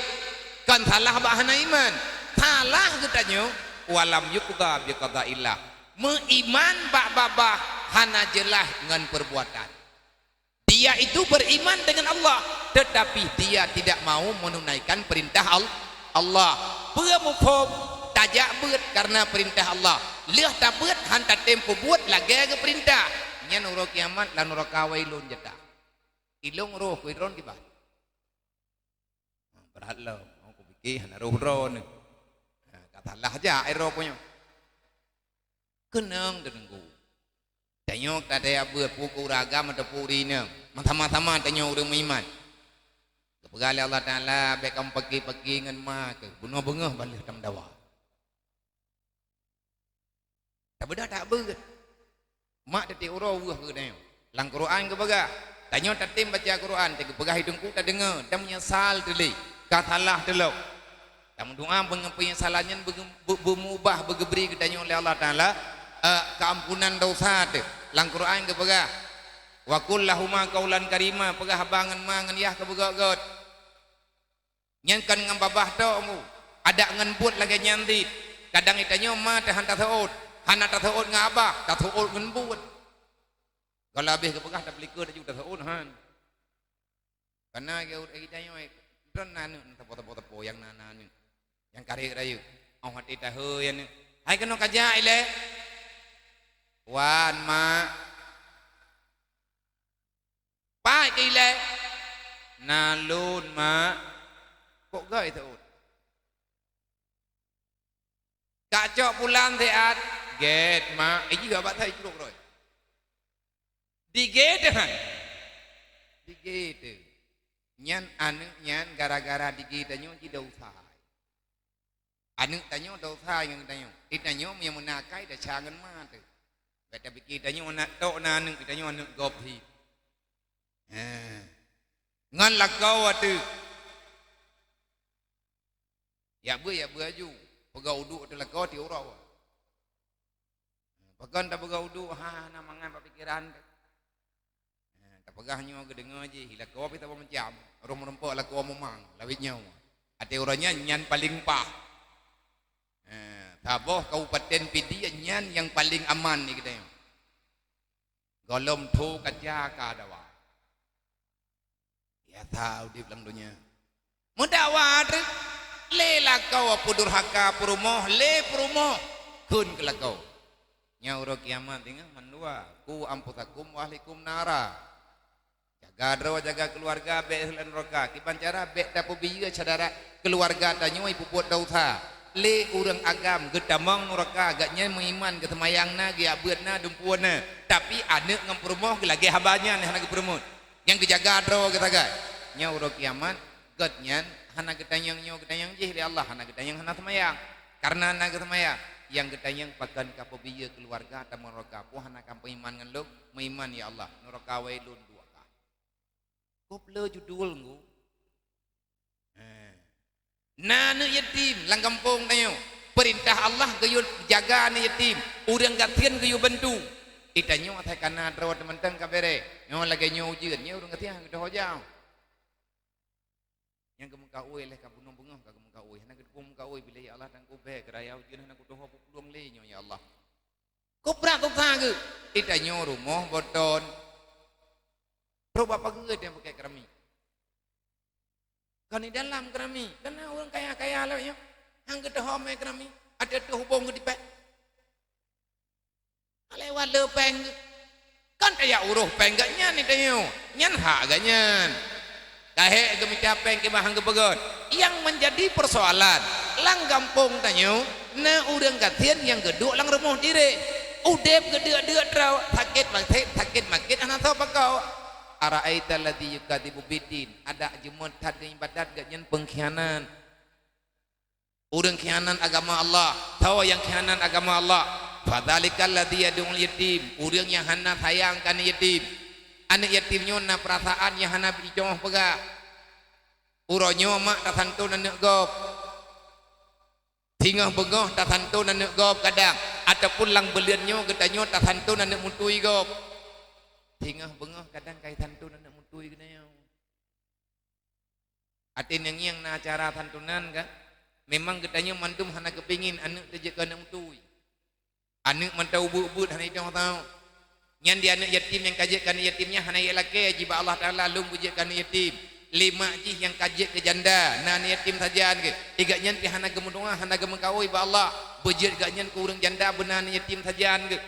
Kon salah bak hana iman. Salah geutanyoe, "Wa lam yuqda biqadaillah." Meuiman bak babah hana jeulaih ngon peurbuatan. Dia itu beriman dengan Allah, tetapi dia tidak mau menunaikan perintah Al-, Allah. Peue muphom? Tajak beuet karena perintah Allah. Lheueh tabeuet han tatem peubuet lagée geupeurintah. Nyan uroe kiamat lam nuraka wailun jatah. Ilong roh ku idron kiban. Brat lom, oh, kupike hana roh droeneuh. Ha, ka salah jak iro ku nyoe. Keunong teungku. Tanyoe ka taya beuet peue keu ureueng agam atawa peue ureueng inong. Sama-sama tanyoe ureueng meuiman. Geupeugah lé Allah Taala, "Bék kamoe paki-paki ngon ma keuh, bunoe beungoh ban lheueh tameudawa." Tabeudah that beuet. Mak teuti uroe weueh keu tanyoe. Lam Quran geupeugah, tanyoe tatem baca Quran, teupeugah i teungku tadeungoe, dan meunyeusal teulé, ka salah teulok. Tameudoa beungoh peunyesalan nyan beu-, beu-, beumeubah, beugeubri keu tanyoe lé Allah Taala, eh, keuampunan dosa teuh. Lam Quran geupeugah, "Wa qul lahuma qaulan karima," peugah haba ngon ma ngon yah keu beugöt-göt. Nyan kon ngon babah tok mu, adak ngon buet lagée nyan cit. Kadang geutanyoe ma teuh han taseuôt, hana taseuôt ngon babah, taseuôt ngon buet. Kalau habéh geupeugah tapeulikot laju taseuôt han. Kana geu-, geutanyoe, droe na aneuk, na sapo-sapo-sapo nyang na, na aneuk. Nyang karek rayeuk. Oh, até tahe aneuk. Hai keunoe kajak ilée. Wan, mak. Pat keu ilée? Na lôn, mak. Kok göt seuôt? Kacok pulang siat. Gét, mak. Eh, jih bak thai curok roh. Digét han? Digét. Nyan aneuk nyan gara-gara digét tanyoe jideusa. Aneuk tanyoe dosa ngon tanyoe. Di tanyoe nyang meunakai desya ngon ma teuh. Gata pike tanyoe aneuk tok na aneuk, tanyoe aneuk gob hi. Ha. Ngon lakoe ateueh. Yak beu, yak beu aju. Peugah uduk ateueh lakoe ti uroe. Pakon tapeugah uduk, ha, hana mangat bak pikeran teuh. Ha, tapeugah nyoe geudeungoe jih, lakoe pih saboh macam. Roh meurumpok lakoe mumang, lawét nyoe. Até uroe nyan, nyan paleng paih. Ha, saboh Kabupaten Pidie nyan nyang paleng aman di keudée. Gohlom tho kaca ka dawa. Biasa udeb lam donya. Meudakwa treuk, lé lakoe peudurhaka peurumoh, lé peurumoh kheun keu lakoe. Nyoe uroe kiamat singoh mandua, "Qu anfusakum wa ahlikum nara." Jaga droe, jaga keuluwarga bék lheueh nuraka. Kiban cara bék tapeubiyeu syedara keuluwarga tanyoe peubuet desya. Lé ureuëng agam geutamong nuraka, gobnyan meuiman, geuseumayang na, geujak beuet na, dumpeue na. Tapi aneuk ngon peurumoh geulagée haba nyan hana geupeureumeun. Nyang geujaga droe geusagai. Nyoe uroe kiamat, gobnyan hana geutanyong nyoe geutanyong jih lé Allah, hana geutanyong hana seumayang. Kareuna hana geuseumayang, nyang geutanyong pakon ka peubiyeu keuluwarga tamong nuraka, peue hana ka meuiman ngon lôn, meuiman ya Allah, nuraka wailun dua kah. Gob le judul nggu. Eh. Na aneuk yatim lam gampông tanyoe. Peurintah Allah geuyue jaga aneuk yatim. Ureuëng gasien geuyue bantu. Di tanyoe asai kana droe teumantong ka béré. Nyoe lagée nyoe ujeuen, nyoe ureuëng gasien han geudoh jauh. Nyang geumeukaôi lé ka bunoe beungoh ka geumeukaôi. Hana geuteupeue meukaôi bilé ya Allah dan kubé keuraya ujeuen hana kudoh peupulueng lé nyoe ya Allah. Kuprak kuka geuh. Di tanyoe rumoh boton. Trok bak pageue nyang pakai keramik. Kan di dalam keramik. Kana ureuëng kaya-kaya lawét nyoe. Han geutohom mé keramik. Ada tu hubung geutipék. Lewat le péng geuh. Kan kaya uroh péng geuh nyan di tanyoe. Nyan hak geuh nyan. Kahé geumita péng kiban han geupeugöt. Nyang menjadi persoalan, lam gampông tanyoe na ureuëng gasien nyang geuduek lam rumoh direk. Udeb geudeuk-deuk droe, sakét maket, sakét maket hana soe pakok. Ara'aital ladzi yukadzibu biddin, adak jeuet that geuibadat gobnyan peungkhianat. Ureuëng khianat agama Allah, soe nyang khianat agama Allah. Fadzalikal ladzi yad'ul yatim, ureuëng nyang hana sayang keu aneuk yatim. Aneuk yatim nyoe na peurasaan nyang hana jicoh peugah. Uroe nyoe mak tasanton aneuk gob. Singoh beungoh tasanton aneuk gob kadang, ataupun lam buleuen nyoe geutanyoe tasanton aneuk mutui gob. Singoh beungoh kadang ka jisanton aneuk mutui geutanyoe. Até ngieng-ngieng na acara santunan kan? Memang geutanyoe mandum hana keupingin aneuk teuh jeuet keu aneuk mutui. Aneuk mantong ubeut-ubeut hana jitong tau. Nyan di aneuk yatim nyang ka jeuet keu aneuk yatim nyan hana jilakée jibak Allah Taala lôn beujeuet keu aneuk yatim. Lé mak jih nyang ka jeuet keu janda, na aneuk yatim sajan geuh. Gobnyan pih hana geumeudoá, hana geumeukawen bak Allah, beujeuet gobnyan keu ureuëng janda beuna aneuk yatim sajan geuh.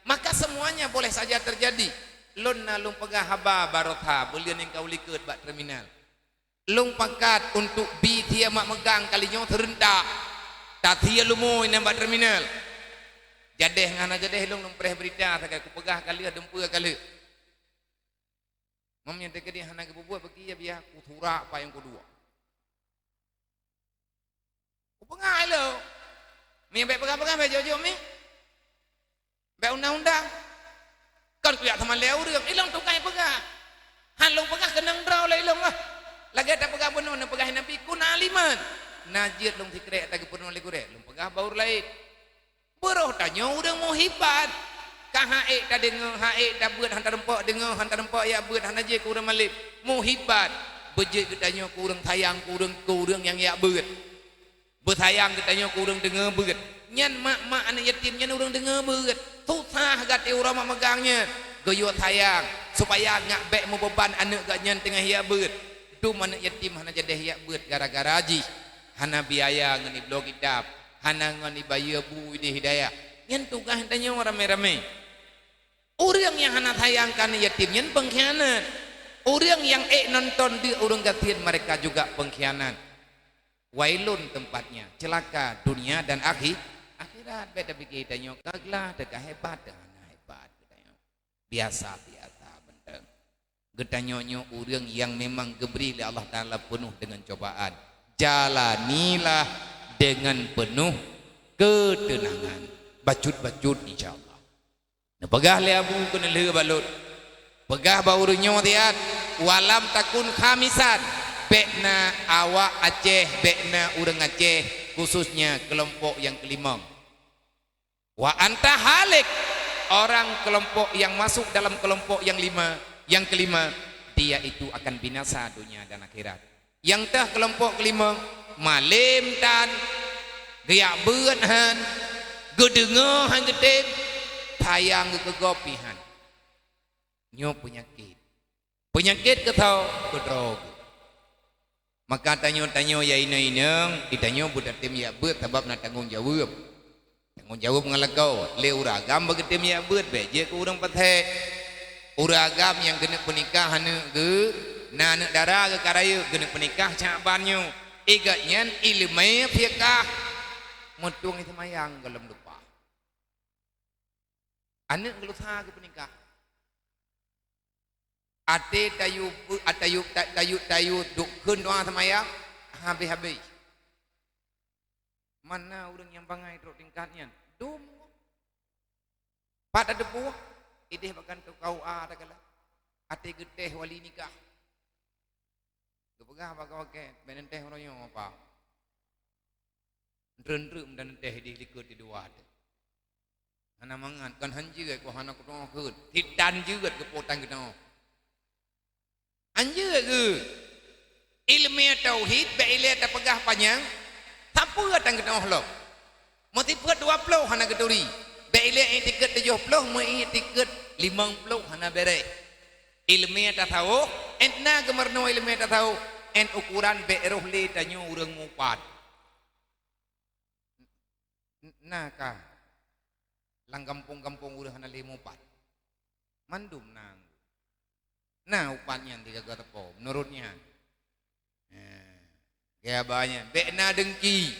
Maka semuanya boleh saja terjadi. Lôn na lôn peugah haba baroesa, buleuen nyang ka u likot bak terminal. Lôn pakat untuk bi sie mak meugang kali nyoe seureuntak. Tasie leumo inan bak terminal. Jadeh ngon hana jadeh lôn, lôn preh beurita sagai, kupeugah ka lheueh, dumpeue ka lheueh. Meunyoe teukeudi hana geupeubuet, bagi ya biya, kusurak payong keudua. Kupeugah ilôn. Mi bék peugah-peugah, bék jok-jok mi. Bék undang-undang. Kon kujak teuma lé ureuëng, ilôn tugaih peugah. Han lôn peugah keunong droe lé ilôn lah. Lagée tapeugah bunoe neupeugah Nabi, "Kun aliman." Na jeuet lôn sikrek ata geupeureunoe lé gurée, lôn peugah bak ureuëng laén. Beurôh tanyoe ureuëng muhibat. Ka han ék tadeungoe, han ék tabeuet, han tareumpok deungoe, han tareumpok jak beuet, hana jeuet keu ureuëng malém. Muhibat. Beujeuet geutanyoe keu ureuëng sayang, keu ureuëng, keu ureuëng nyang jak beuet. Beusayang geutanyoe keu ureuëng deungoe beuet. Nyan mak-mak aneuk yatim nyan ureuëng deungoe beuet. Susah gata uroe mak meugang nyan. Geuyue sayang, supaya nyak bék meubeuban aneuk gata nyan teungoh jak beuet. Dum aneuk yatim hana jadeh jak beuet gara-gara jih. Hana biaya ngon ibloe kitab, hana ngon ibayeue bu idéh hidayah. Nyan tugaih tanyoe ramé-ramé. Ureuëng nyang hana sayang keu aneuk yatim nyan pengkhianat. Ureuëng nyang ék nonton deuk ureuëng gasien, mereka juga pengkhianat. Wailun tempatnya, celaka dunia dan akhi-, akhirat. Bék tapike tanyoe ka glah, teuka hebat, teuka hana hebat geutanyoe. Biasa-biasa mantong. Geutanyoe nyoe ureuëng nyang memang geubri lé Allah Taala peunoh deungon cobaan. Jalanilah dengan penuh ketenangan. Bacut-bacut, insya Allah. Neupeugah lé Abu keuneulheueh bak lôn. Peugah bak ureuëng nyoe siat, "Walam takun khamisan." Bék na awak Aceh, bék na ureuëng Aceh, khususnya kelompok yang kelimong. "Wa anta halik." Orang kelompok yang masuk dalam kelompok yang lima, yang kelima, dia itu akan binasa dunia dan akhirat. Nyang teuh keulompok keulimong, malém tan, geujak beuet han, geudeungoe han geutem, sayang geukeugop pih han. Nyoe peunyakét. Peunyakét keu soe? Keu droe geuh. Maka tanyoe-tanyoe nyang inong-inong, geutanyoe beutatem jak beuet sabab na tanggong jaweueb. Tanggong jaweueb ngon lakoe, lé ureuëng agam beugeutem jak beuet, bék jeuet keu ureuëng pasék. Ureuëng agam nyang keuneuk peunikah aneuk geuh, na aneuk dara geuh ka rayeuk, keuneuk peunikah Syakban nyoe. Igat nyan iéleumé fiqah, meutueng seumayang gohlom lumpah. Aneuk geuh lusa geupeunikah. Até tayue, tayue, tayue, tayue duek kheun doa seumayang, habéh-habéh. Mana ureuëng nyang bangai trok tingkat nyan? Dum. Pat tateupeue, idéh bak kantô K U A takalon. Até geutéh wali nikah. Geupeugah bak awak, "Bék neutéh uroe nyoe, Bapak." Treun-treun dan neutéh idéh likot di dua teuh. Hana mangat, kan han jeuet, kok hana kuteungoh kheun. Hitan jeuet geupotan geutanyoe. Han jeuet geuh. Iéleumé tauhid bék ilée tapeugah panyang, sapeue tan geutanyoe lom. Meusifeuet dua ploh hana geuturi. Bék ilée iktikeuet tujoh ploh, meuiktikeuet limong ploh hana béreh. Iéleumé tasawôh, ét na geumeurunoe iéleumé tasawôh, ét ukuran bék roh lé tanyoe ureuëng mupat. N-, na kah lam gampông-gampông ureuëng hana lé mupat? Mandum na. Na upat nyan di gaga teupeu, meunurot nyan. Nah, gaya ba nyan, bék na deungki.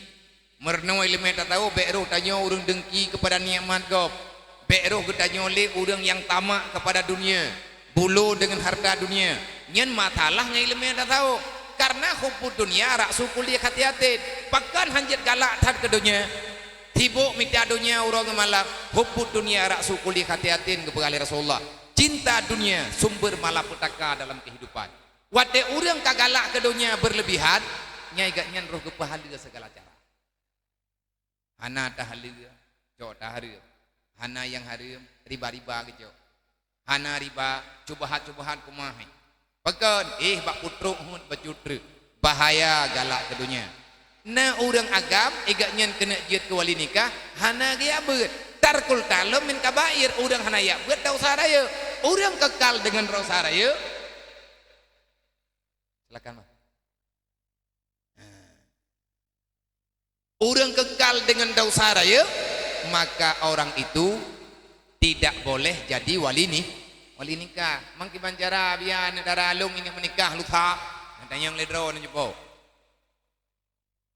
Meurunoe iéleumé tasawôh, bék roh tanyoe ureuëng deungki keupada nikmat gob. Bék roh geutanyoe lé ureuëng nyang tamak keupada dunia. Bulo deungon harta dunia. Nyan masalah ngon iéleumé tasawôh. Karena hubbud dunya ra'su kulli khati'atin. Pakon han jeuet galak that keu donya? Sibok mita donya uroe ngon malam. Hubbud dunya ra'su kulli khati'atin, geupeugah lé Rasulullah. Cinta dunia sumber malapetaka dalam kehidupan. Watée ureuëng ka galak keu donya beureulebihan, nyan igat nyan roh geupeuhaleue sigala cara. Hana tahaleue, cok tahareuem. Hana nyang hareuem, riba-riba geucok. Hana riba, cubahat-cubahat kumahe. Pakon, éh, bak putrok heuet bacut treuk. Bahaya galak keu donya. Na ureuëng agam, igat nyan keuneuk jeuet keu wali nikah, hana geujak beuet. Tarkul ta'allum min kabair, ureuëng hana jak beuet desya rayeuk. Ureuëng keukal deungon desya rayeuk, Silakan, Bang. Ureuëng kekal dengan dosa rayeuk, maka orang itu tidak boleh jadi wali ni, wali nikah. Mang kiban cara biar aneuk dara lôn ingat meunikah lusa, tanyong lé droe nyoe.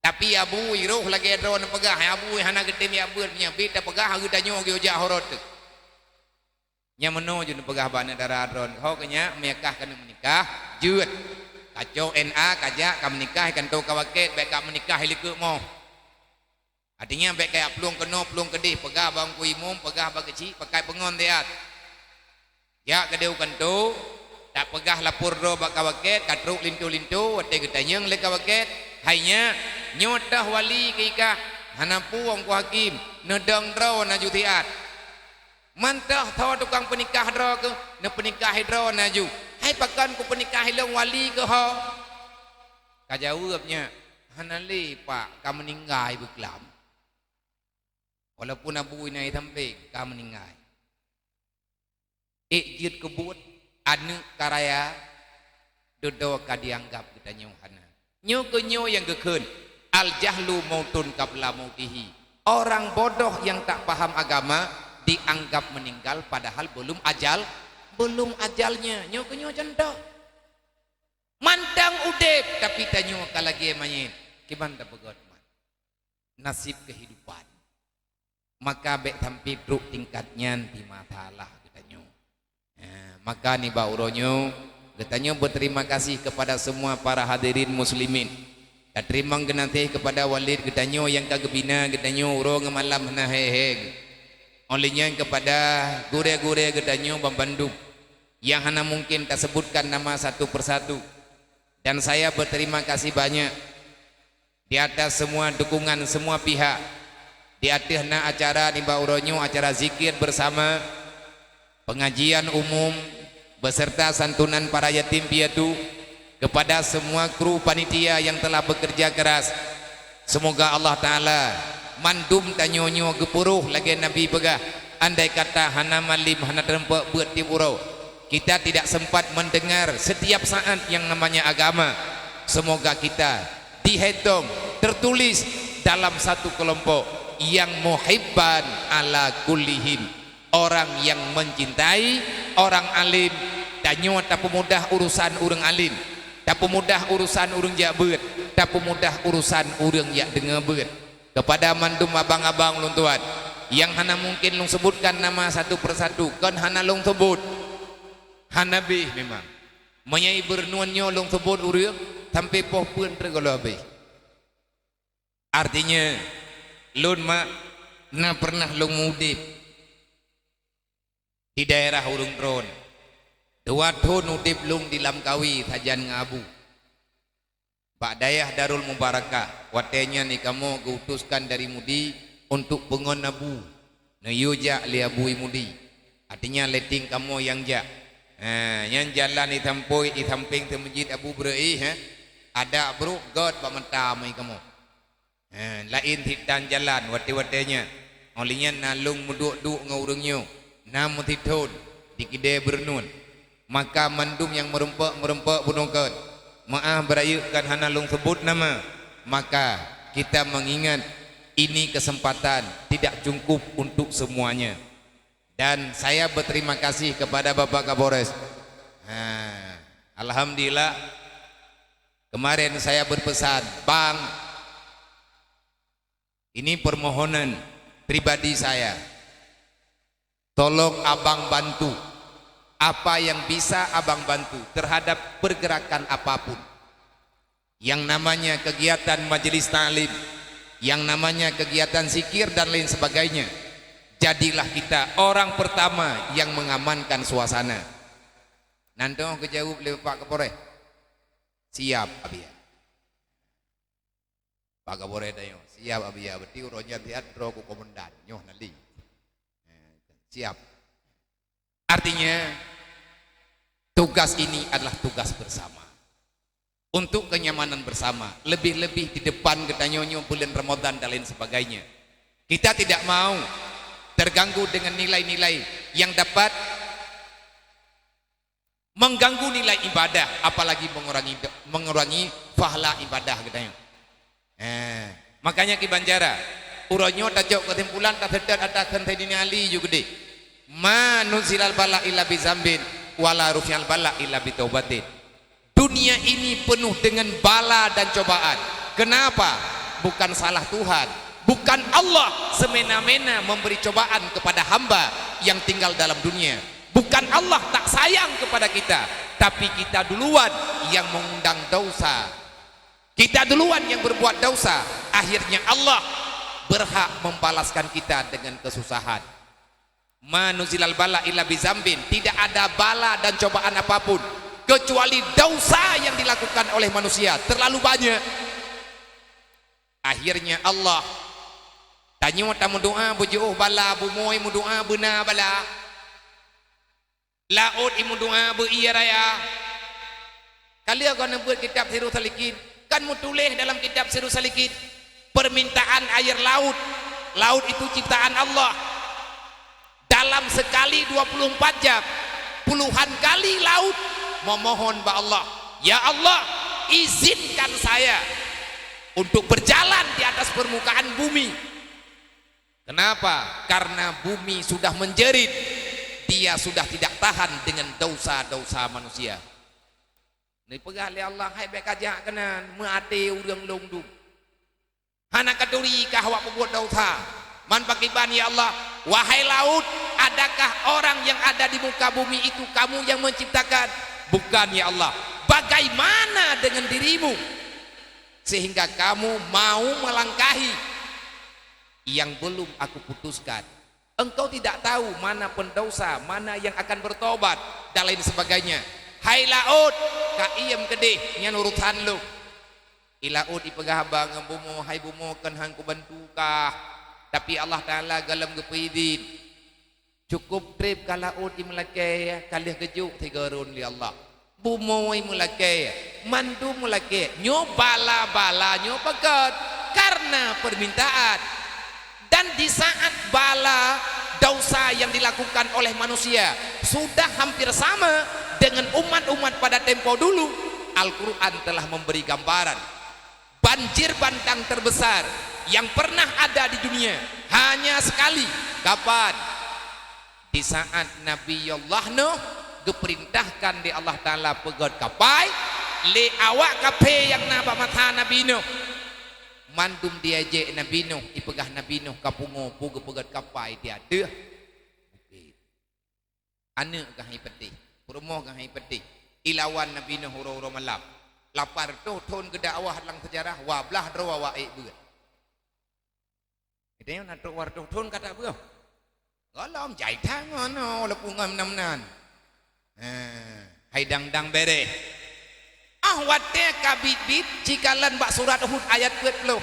Tapi abu iroh lagée droe neupeugah, abu hana geutem jak beuet, meunyoe bit tapeugah geutanyoe geujak horot teuh. Nyang meunoe jeuet neupeugah bak aneuk dara droe, ho keu nyak meukah keuneuk meunikah, jeuet. Kacok N A, kajak ka meunikah, kanto ka wakét, bék ka meunikah likeuek moh. Artinya bék kajak plueng keunoe plueng keudeh, peugah bak Teungku Imum, peugah bak keuchik, pakai peungon siat. Jak keudeh u kanto, tapeugah lapor droe bak ka wakét, ka trok linto-linto, watée geutanyong lé ka wakét, hai nyak, nyoe teuh wali keu ikah, hana pueng ku hakim, neudong droe na ju siat. Mantong tho tukang peunikah droe keuh, neupeunikah droe na ju. Hai pakon kupeunikah lôn wali keuh ho? Ka jaweueb nyak, hana lé pak, ka meuninggai beuklam. Walaupun abu inai sampéng, ka meuninggai. Ék jeuet keu buet, aneuk ka raya, dudoe ka dianggap geutanyoe hana. Nyoe keuh nyoe nyang geukheun, "Al-jahlu mautun qabla mautihi." Orang bodoh yang tak paham agama dianggap meninggal padahal belum ajal, belum ajalnya. Nyoe keuh nyoe contoh. Mantong udeb, tapi tanyoe ka lagée manyét. Kiban tapeugét man? Nasib kehidupan. Maka bék sampai trok tingkat nyan di masalah geutanyoe. Ha, maka nibak uroe nyoe, geutanyoe berterima kasih kepada semua para hadirin muslimin. Tateurimong geunaséh kepada walid geutanyoe nyang ka geubina geutanyoe uroe ngon malam hana hék-hék. Óh lheueh nyan kepada gurée-gurée geutanyoe banmandum nyang hana mungkin tasebutkan nama satu persatu. Dan saya berterima kasih banyak di atas semua dukungan semua pihak. Di ateueh na acara nibak uroe nyoe, acara zikir bersama, pengajian umum, beserta santunan para yatim piatu, kepada semua kru panitia yang telah bekerja keras. Semoga Allah Ta'ala mandum tanyoe nyoe geupeuroh lagée Nabi peugah, andai kata hana malem hana teurumpok beuet tieb uroe, kita tidak sempat mendengar setiap saat yang namanya agama. Semoga kita dihetong tertulis dalam satu kelompok yang muhibban ala kullihim, orang yang mencintai orang alim. Tanyoe tapeumudah urusan ureuëng alim, tapeumudah urusan ureuëng jak beuet, tapeumudah urusan ureuëng jak deungoe beuet. Kepada mandum abang-abang ulôn tuan, nyang hana mungkin lôn sebutkan nama satu persatu, kon hana lôn sebut. Hana bih memang. Meunyoe beureunuen nyoe lôn sebut ureuëng, sampai poh peuet teuk gohlom bih. Artinya, lôn mak na pernah lôn udeb di daerah ureuëng droen. Dua thon udeb lôn di Lamkawi sajan ngon abu. Bak dayah Darul Mubarakah, watée nyan di kamoe geuutuskan dari Mudi untuk peungon abu. Neuyue jak lé Abu i Mudi. Artinya, leting kamoe nyang jak. Ha, nyan jalan di sampoi, di sampéng teumeujid Abu Breueh, ha. Adak brok gét bak mata mui kamoe. Eh, laén sitan jalan watée-watée nyan. Óh lheueh nyan na lôn meuduek-duek ngon ureuëng nyoe, na meusidhon di kidée beureunuen. Maka mandum nyang meurumpok-meurumpok bunoe kon, meuáh beurayeuk kan hana lôn sebut nama, maka kita mengingat ini kesempatan tidak cukup untuk semuanya. Dan saya berterima kasih kepada Bapak Kapolres. Ha, alhamdulillah, kemarin saya berpesan, "Bang, ini permohonan pribadi saya. Tolong Abang bantu apa yang bisa Abang bantu terhadap pergerakan apapun. Yang namanya kegiatan majelis taklim, yang namanya kegiatan zikir dan lain sebagainya. Jadilah kita orang pertama yang mengamankan suasana." Nyan toh geujaweueb lé Bapak Kapolres, "Siap, Abiya." Pak Kapolres tanyoe, "Siap, Abiya." Berarti uroe nyan siat droe ku komandan, nyoe hana lé. Eh, siap. Artinya, tugas ini adalah tugas bersama. Untuk kenyamanan bersama, lebih-lebih di depan geutanyoe nyoe bulan Ramadan dan lain sebagainya. Kita tidak mau terganggu dengan nilai-nilai yang dapat Mengganggu nilai ibadah, apalagi mengurangi, mengurangi pahala ibadah geutanyoe. Eh, makanya kiban cara, uroe nyoe tacok kesimpulan, taseutôt ata kheun Saidina Ali ju keudeh, "Ma nuzilal bala illa bizambin, wala rufi'al bala illa bitaubatin." Dunia ini penuh dengan bala dan cobaan. Kenapa? Bukan salah Tuhan. Bukan Allah semena-mena memberi cobaan kepada hamba yang tinggal dalam dunia. Bukan Allah tak sayang kepada kita, tapi kita duluan yang mengundang dosa. Kita duluan yang berbuat dosa, akhirnya Allah berhak membalaskan kita dengan kesusahan. "Ma nuzilal bala illa bizambin," tidak ada bala dan cobaan apapun kecuali dosa yang dilakukan oleh manusia terlalu banyak. Akhirnya Allah, tanyoe tameudoa beujiôh bala, bumoe meudoa beuna bala, laôt imeudoa beu ié raya. Ka lheueh goe neubeuet kitab Sirus Salikin, kan meutuléh dalam kitab Sirus Salikin, permintaan air laut. Laut itu ciptaan Allah. Dalam sekali dua puluh empat jam, puluhan kali laut memohon bak Allah, "Ya Allah, izinkan saya untuk berjalan di atas permukaan bumi." Kenapa? Karena bumi sudah menjerit. Dia sudah tidak tahan dengan dosa-dosa manusia. Neupeugah lé Allah, "Hai, bék kajak keunan, meuaté ureuëng lôn dum. Hana katuri kah awak peubuet dosa. Man pakriban, ya Allah? Wahai laut, adakah orang yang ada di muka bumi itu kamu yang menciptakan? Bukan, ya Allah. Bagaimana dengan dirimu sehingga kamu mau melangkahi yang belum aku putuskan? Engkau tidak tahu mana pendosa, mana yang akan bertobat, dan lain sebagainya. Hai laut, ka iem keudeh, nyan urusan lôn." I laôt ipeugah haba ngon bumoe, "Hai bumoe, kon han kubantu kah, tapi Allah Taala gohlom geupeuidhin." Cukôp treb ka laôt imeulakée, ka lheueh geujok sigoe rôn lé Allah. Bumoe imeulakée, mandum meulakée, nyoe bala-bala nyoe peugét kareuna peumintaan. Dan di saat bala dosa yang dilakukan oleh manusia sudah hampir sama dengan umat-umat pada tempo dulu, Al-Quran telah memberi gambaran. Banjir bandang terbesar yang pernah ada di dunia hanya sekali. Kapan? Di saat Nabi Allah Nuh geupeurintahkan lé Allah Taala peugét kapai lé awak kafé nyang na bak masa Nabi Nuh. Mandum diajak Nabi Nuh, ipeugah Nabi Nuh ka pungo peue geupeugét kapai di ateueh bukét. Aneuk geuh hai peudeh, peurumoh geuh hai peudeh. Ilawan Nabi Nuh uroe-uroe malam. Lapan reutôh thon geudakwah lam seujarah, dua blaih droe awak ék beuet. Geutanyoe na trok dua reutôh thon ka tabeue. Gohlom jai that ngon, walaupun ngon meunan-meunan. Ha, hai dang-dang bereh. Ah, watée ka biet-biet, cikalon bak surat Hud ayat peuet ploh.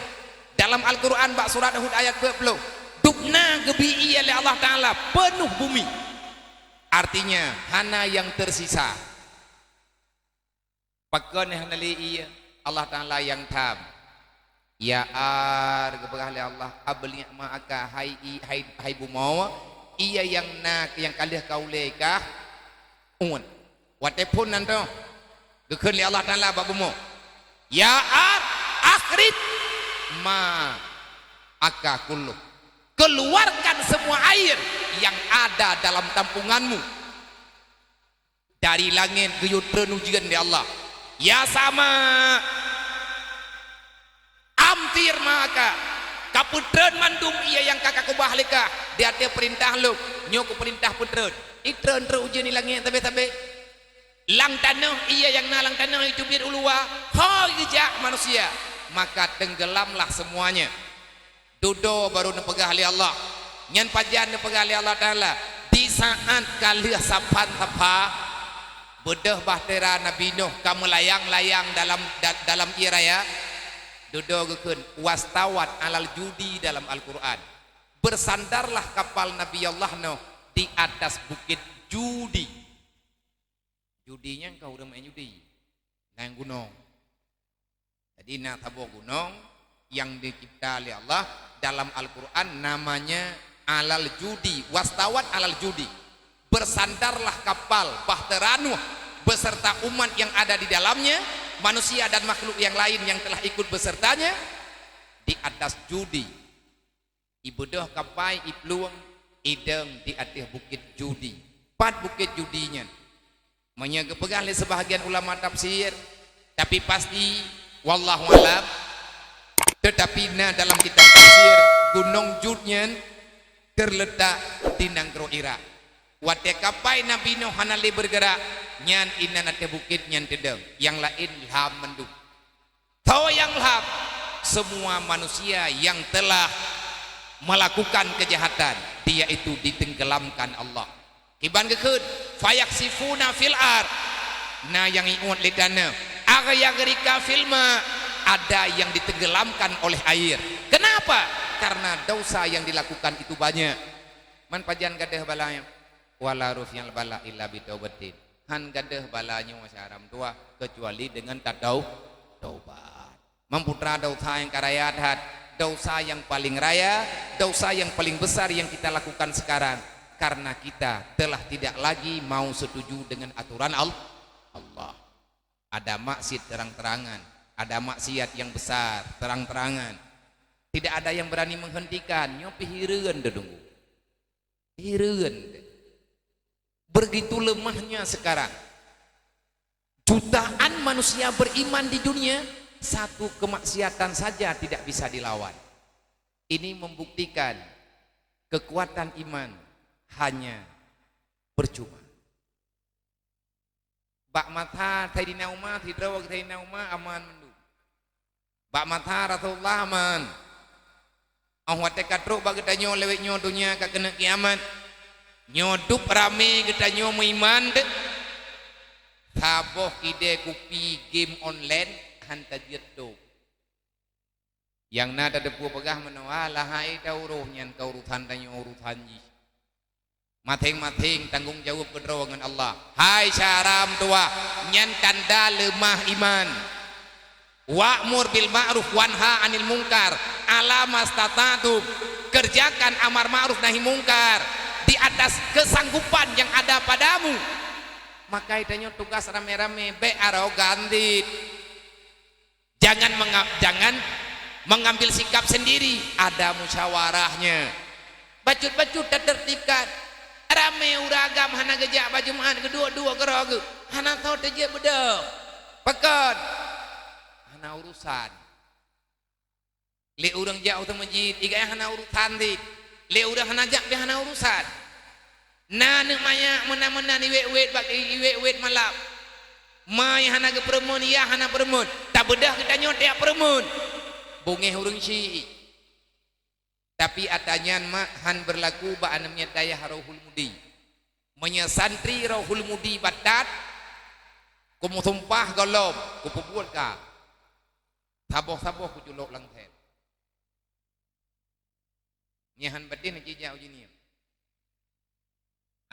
Dalam Al-Quran bak surat Hud ayat peuet ploh, dubna geubi ié lé Allah Taala peunoh bumi. Artinya, hana nyang tersisa. Pakon hana lé ié? Allah Taala nyang tham. "Ya ar," geupeugah lé Allah, "abligh ma'aka," hai i-, hai, hai bumoe, ié nyang na, nyang ka lheueh ka ulée kah uet. Watée phon nan toh, geukheun lé Allah Taala bak bumoe, "Ya ar, akhrij ma'aka kulluh." Keluarkan semua air yang ada dalam tampunganmu. Dari langét geuyue treun ujeuen lé Allah. "Ya sama, amtir ma'aka." Ka peutreun mandum ié nyang ka kakeubah lé kah di ateueh peurintah lôn. Nyoe kupeurintah peutreun. Itreun treuk ujeuen di langét sabe-sabe. Lam tanoh, ié nyang na lam tanoh iteubiet u luwa, ho geujak manusia. Maka tenggelamlah semuanya. Dudoe barô neupeugah lé Allah. Nyan pajan neupeugah lé Allah Taala, di saat ka lheueh sapan sapa, beudôh bahtera Nabi Nuh ka meulayang-layang dalam, da-, dalam ié raya. Dudoe geukheun, "Wastawat alal judi" dalam Al-Quran. Bersandarlah kapal Nabi Allah Nuh di atas bukit Judi. Judi nyan ka ureuëng main judi. Laén gunong. Jadi, na saboh gunong nyang dicipta lé Allah dalam Al-Quran namanya Alal Judi, wastawat alal judi. Bersandarlah kapal bahtera Nuh beserta umat yang ada di dalamnya, manusia dan makhluk yang lain yang telah ikut besertanya, di atas judi. Ibeudôh kapai iplueng idong di ateueh bukét judi. Pat bukét judi nyan? Meunyoe geupeugah lé seubahagian ulama tafsir, tapi pasti, wallahu alam, teutapi na dalam kitab tafsir, gunong Jud nyan teuletak di nanggroe Irak. Watée kapai Nabi Nuh hana lé beugeurak, nyan inan ateueh bukét nyan teudong, nyang laén lham mandum. Tho nyang lham, semua manusia yang telah melakukan kejahatan, dia itu ditenggelamkan Allah. Kiban geukheun, fayakhsifuna fil ard, na nyang iuet lé tanoh, aw yaghrika fil ma, ada yang ditenggelamkan oleh air. Kenapa? Karena dosa yang dilakukan itu banyak. Man pajan gadôh bala nyoe? Wala rufi'al bala illa bitaubatin. Han gadôh bala nyoe syedara meutuwah, keucuali deungon tatau-, taubat. Meuputra dosa nyang ka raya that, dosa yang paling raya, dosa yang paling besar yang kita lakukan sekarang, karena kita telah tidak lagi mau setuju dengan aturan Al-, Allah. Ada maksiat terang-terangan, ada maksiat yang besar terang-terangan. Tidak ada yang berani menghentikan, nyoe pih hireuen deungon. Hireuen. Begitu lemahnya sekarang. Jutaan manusia beriman di dunia, satu kemaksiatan saja tidak bisa dilawan. Ini membuktikan kekuatan iman hanya percuma. Bak masa Saidina Umar, sidroe Saidina Umar aman mandum. Bak masa Rasulullah aman. Óh watée ka trok bak geutanyoe lewat nyoe donya ka keuneuk kiamat, nyoe dub ramé geutanyoe meuiman deuh. Saboh kidée kupi game online han tajeuet dub. Nyang na tateupeue peugah meunoe, "Alah, hai ta uroh nyan ka urusan tanyoe urusan jih." Maséng-maséng tanggong jaweueb keudroe ngon Allah. Hai syedara meutuwah, nyan tanda leumah iman. Wa'mur bil ma'ruf wanha 'anil munkar 'ala mastata'tum. Kerjakan amar ma'ruf nahi mungkar di atas kesanggupan yang ada padamu. Maka tanyoe tugas ramé-ramé, bék arogan cit. Jangan menga-, jangan mengambil sikap sendiri, ada musyawarahnya. Bacut-bacut tatertibkan. Ramé ureuëng agam hana geujak bak Jumat, geuduek-duek keudroe geuh. Hana soe teujeuet beudôh. Pakon? Hana urusan. Lé ureuëng jak u meuseujid, igai hana urusan cit. Lé ureuëng hana jak pih hana urusan. Na aneuëk manyak meunan-meunan iwet-wet bak iwet-wet malam. Ma hana geupeureumeun, yah hana peureumeun. Tabeudôh geutanyoe tajak peureumeun. Beungéh ureuëng syiek. Tapi ata nyan mak han beurlaku bak aneuëk miet dayah Rohul Mudi. Meunyoe santri Rohul Mudi batat, kumeusumpah gohlom, kupeubuet ka. Saboh-saboh kuculok lam sel. Nyan han batin jijak uji nyan.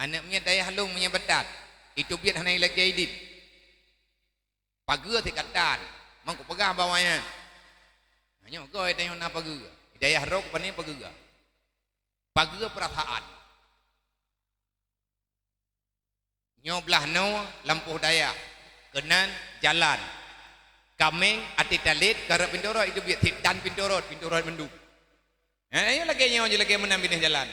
Aneuëk miet dayah lôn meunyoe batat, iteubiet hana ilakée idin. Pageue sikatan, mang kupeugah bak awaknyan. Nyoe goe tanyoe na pageue. Dayah rok pane pageue. Pageue peurasaan. Nyoe blaih noe lampôh dayah, keunan jalan. Kaméng até talét karab pintoe rot, iteubiet sikatan pintoe rot, pintoe rot mandum. Eh, ayo lagée nyoe jih lagée meunan binéh jalan.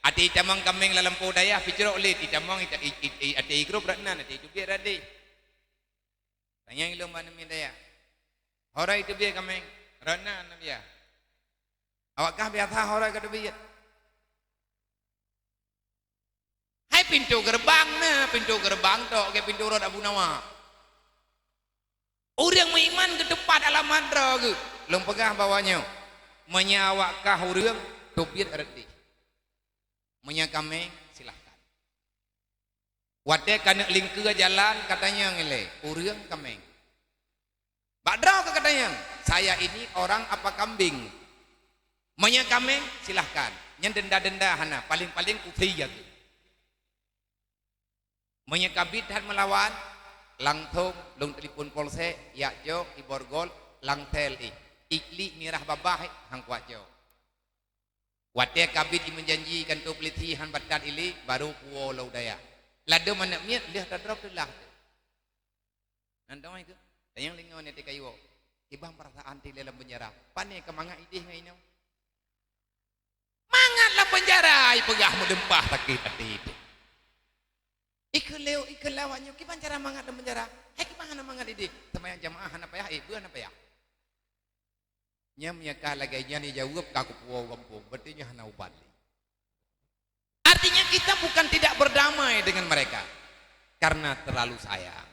Até itamong kaméng lam lampôh dayah, picrok lé, itamong ita-, i-, i-, i-, até igrôp rot nan, até iteubiet rot deh. Tanyong ilôn bak aneuëk miet dayah. Hora iteubiet kaméng, rot nan, Nabiya. Awak kah biasa hora ka teubiet. Hai pintoe geureubang na, pintoe geureubang tok, gét pintoe rot Abu Nawa. Ureuëng meuiman geutupat alamat droe geuh. Lôn peugah bak awaknyoe, meunyoe awak kah ureuëng, teubiet rot deh. Meunyoe kaméng, silahkan. Watée ka neuk lingkeue jalan, ka tanyong ilée, ureuëng kaméng. Bak droe ka tanyong, "Saya ini orang apa kambing?" Meunyoe kaméng, silahkan. Nyan denda-denda hana, paléng-paléng usia geuh. Meunyoe ka bit that meulawan, langsong lôn telepon polsek, jak cok, iborgol, langsel ih. Iklik mirah babah ih, han kuat cok. Watée ka bit imeujanji kantô peulisi han batat ilée, barô kuwoe lom u dayah. Ladôm aneuëk miet lheueh tadrob teulah teuh. Nyan dong ikeu. Dan nyang lingon nyan di kayu. Kiban perasaan ti lé lam penjara. Pane keu mangat idéh ngon inong. Mangat lam penjara, ipeugah meudeumpah sakét até teuh. Ikeu lé, ikeu lawak nyoe, kiban cara mangat lam penjara? Hai kiban hana mangat idéh? Seumayang jamaah hana payah, eh, beuh hana payah. Nyan meunyo ka lagée nyan jijaweueb ka kupuwoe gampông, berarti nyan hana ubat lé. Artinya kita bukan tidak berdamai dengan mereka, karena terlalu sayang.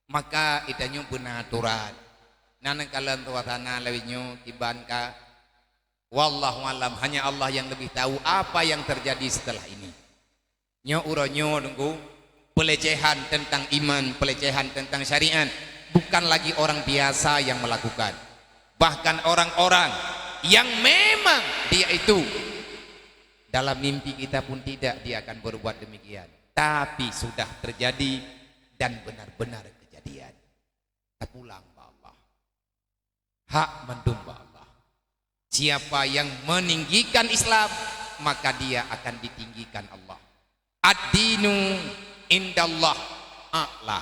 Maka itanyoe beuna aturan. Nan kalon suasana lawét nyoe kiban ka. Wallahu alam, hanya Allah yang lebih tahu apa yang terjadi setelah ini. Nyoe uroe nyoe nunggu pelecehan tentang iman, pelecehan tentang syariat. Bukan lagi orang biasa yang melakukan. Bahkan orang-orang yang memang dia itu dalam mimpi kita pun tidak dia akan berbuat demikian. Tapi sudah terjadi dan benar-benar kejadian. Tapulang bak Allah. Hak mandum bak Allah. Siapa yang meninggikan Islam, maka dia akan ditinggikan Allah. Ad-dinu indallah a'la.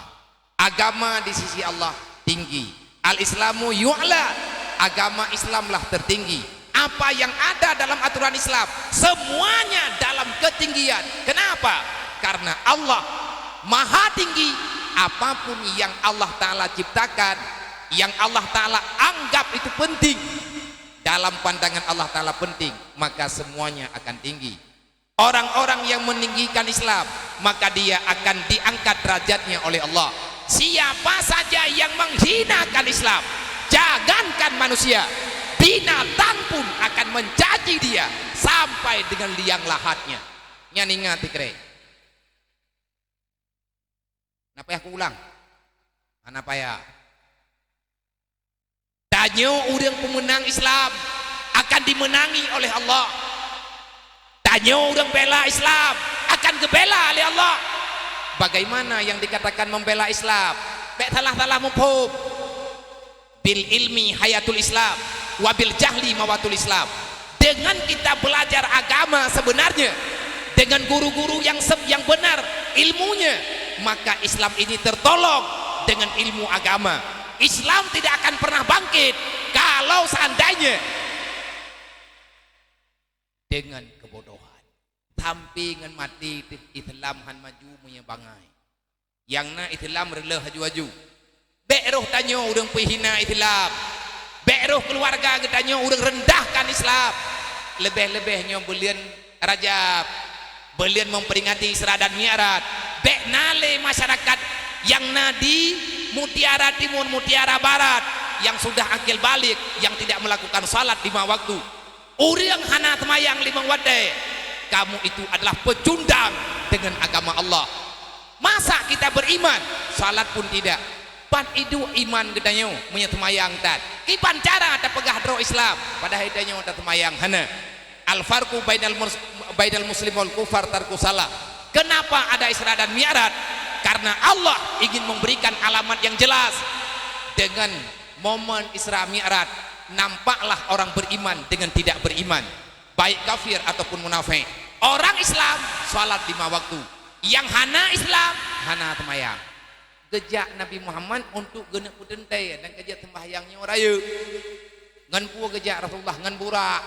Agama di sisi Allah tinggi. Al-Islamu yu'la. Agama Islamlah tertinggi. Apa yang ada dalam aturan Islam, semuanya dalam ketinggian. Kenapa? Karena Allah Maha Tinggi. Apapun yang Allah Ta'ala ciptakan, yang Allah Ta'ala anggap itu penting, dalam pandangan Allah Ta'ala penting, maka semuanya akan tinggi. Orang-orang yang meninggikan Islam, maka dia akan diangkat derajatnya oleh Allah. Siapa saja yang menghinakan Islam, jangankan manusia, binatang pun akan mencaci dia sampai dengan liang lahatnya. Nyan ingat, tikrek. Hana payah kuulang. Hana payah. Tanyoe ureuëng peumeunang Islam akan dimeunangi oleh Allah. Tanyoe ureuëng bela Islam akan geubela lé Allah. Bagaimana yang dikatakan membela Islam? Bék salah-salah muphom. Bil ilmi hayatul Islam, wa bil jahli mawatul Islam. Dengan kita belajar agama sebenarnya, dengan guru-guru yang se-, yang benar ilmunya, maka Islam ini tertolong dengan ilmu agama. Islam tidak akan pernah bangkit kalau seandainya dengan kebodohan. Sampai ngon maté teuh Islam han maju meunyoe bangai. Nyang na Islam reuloh aju-aju. Bék roh tanyoe ureuëng peuhina Islam. Bék roh keuluwarga geutanyoe ureuëng rendahkan Islam. Leubeh-leubeh nyoe buleuen Rajab, buleuen memperingati Isra dan Mi'raj. Bék na lé masyarakat nyang na di Mutiara Timur, Mutiara Barat, yang sudah akil baligh, yang tidak melakukan salat lima waktu. Ureuëng hana seumayang limong watée, kamu itu adalah pecundang dengan agama Allah. Masa kita beriman, salat pun tidak. Pat iduek iman geutanyoe meunyoe seumayang that? Kiban cara tapeugah droe Islam, padahai tanyoe taseumayang hana. Al-farqu bainal mus-, bainal muslim wal kufar tarku salah. Kenapa ada Isra dan Mi'raj? Karena Allah ingin memberikan alamat yang jelas. Dengan momen Isra Mi'raj, nampaklah orang beriman dengan tidak beriman, baik kafir ataupun munafik. Orang Islam salat lima waktu, yang hana Islam hana seumayang. Geujak Nabi Muhammad untuk geuneuk peuteuntée dan geujak sembahyang nyoe rayeuk. Ngon peue geujak Rasulullah? Ngon burak.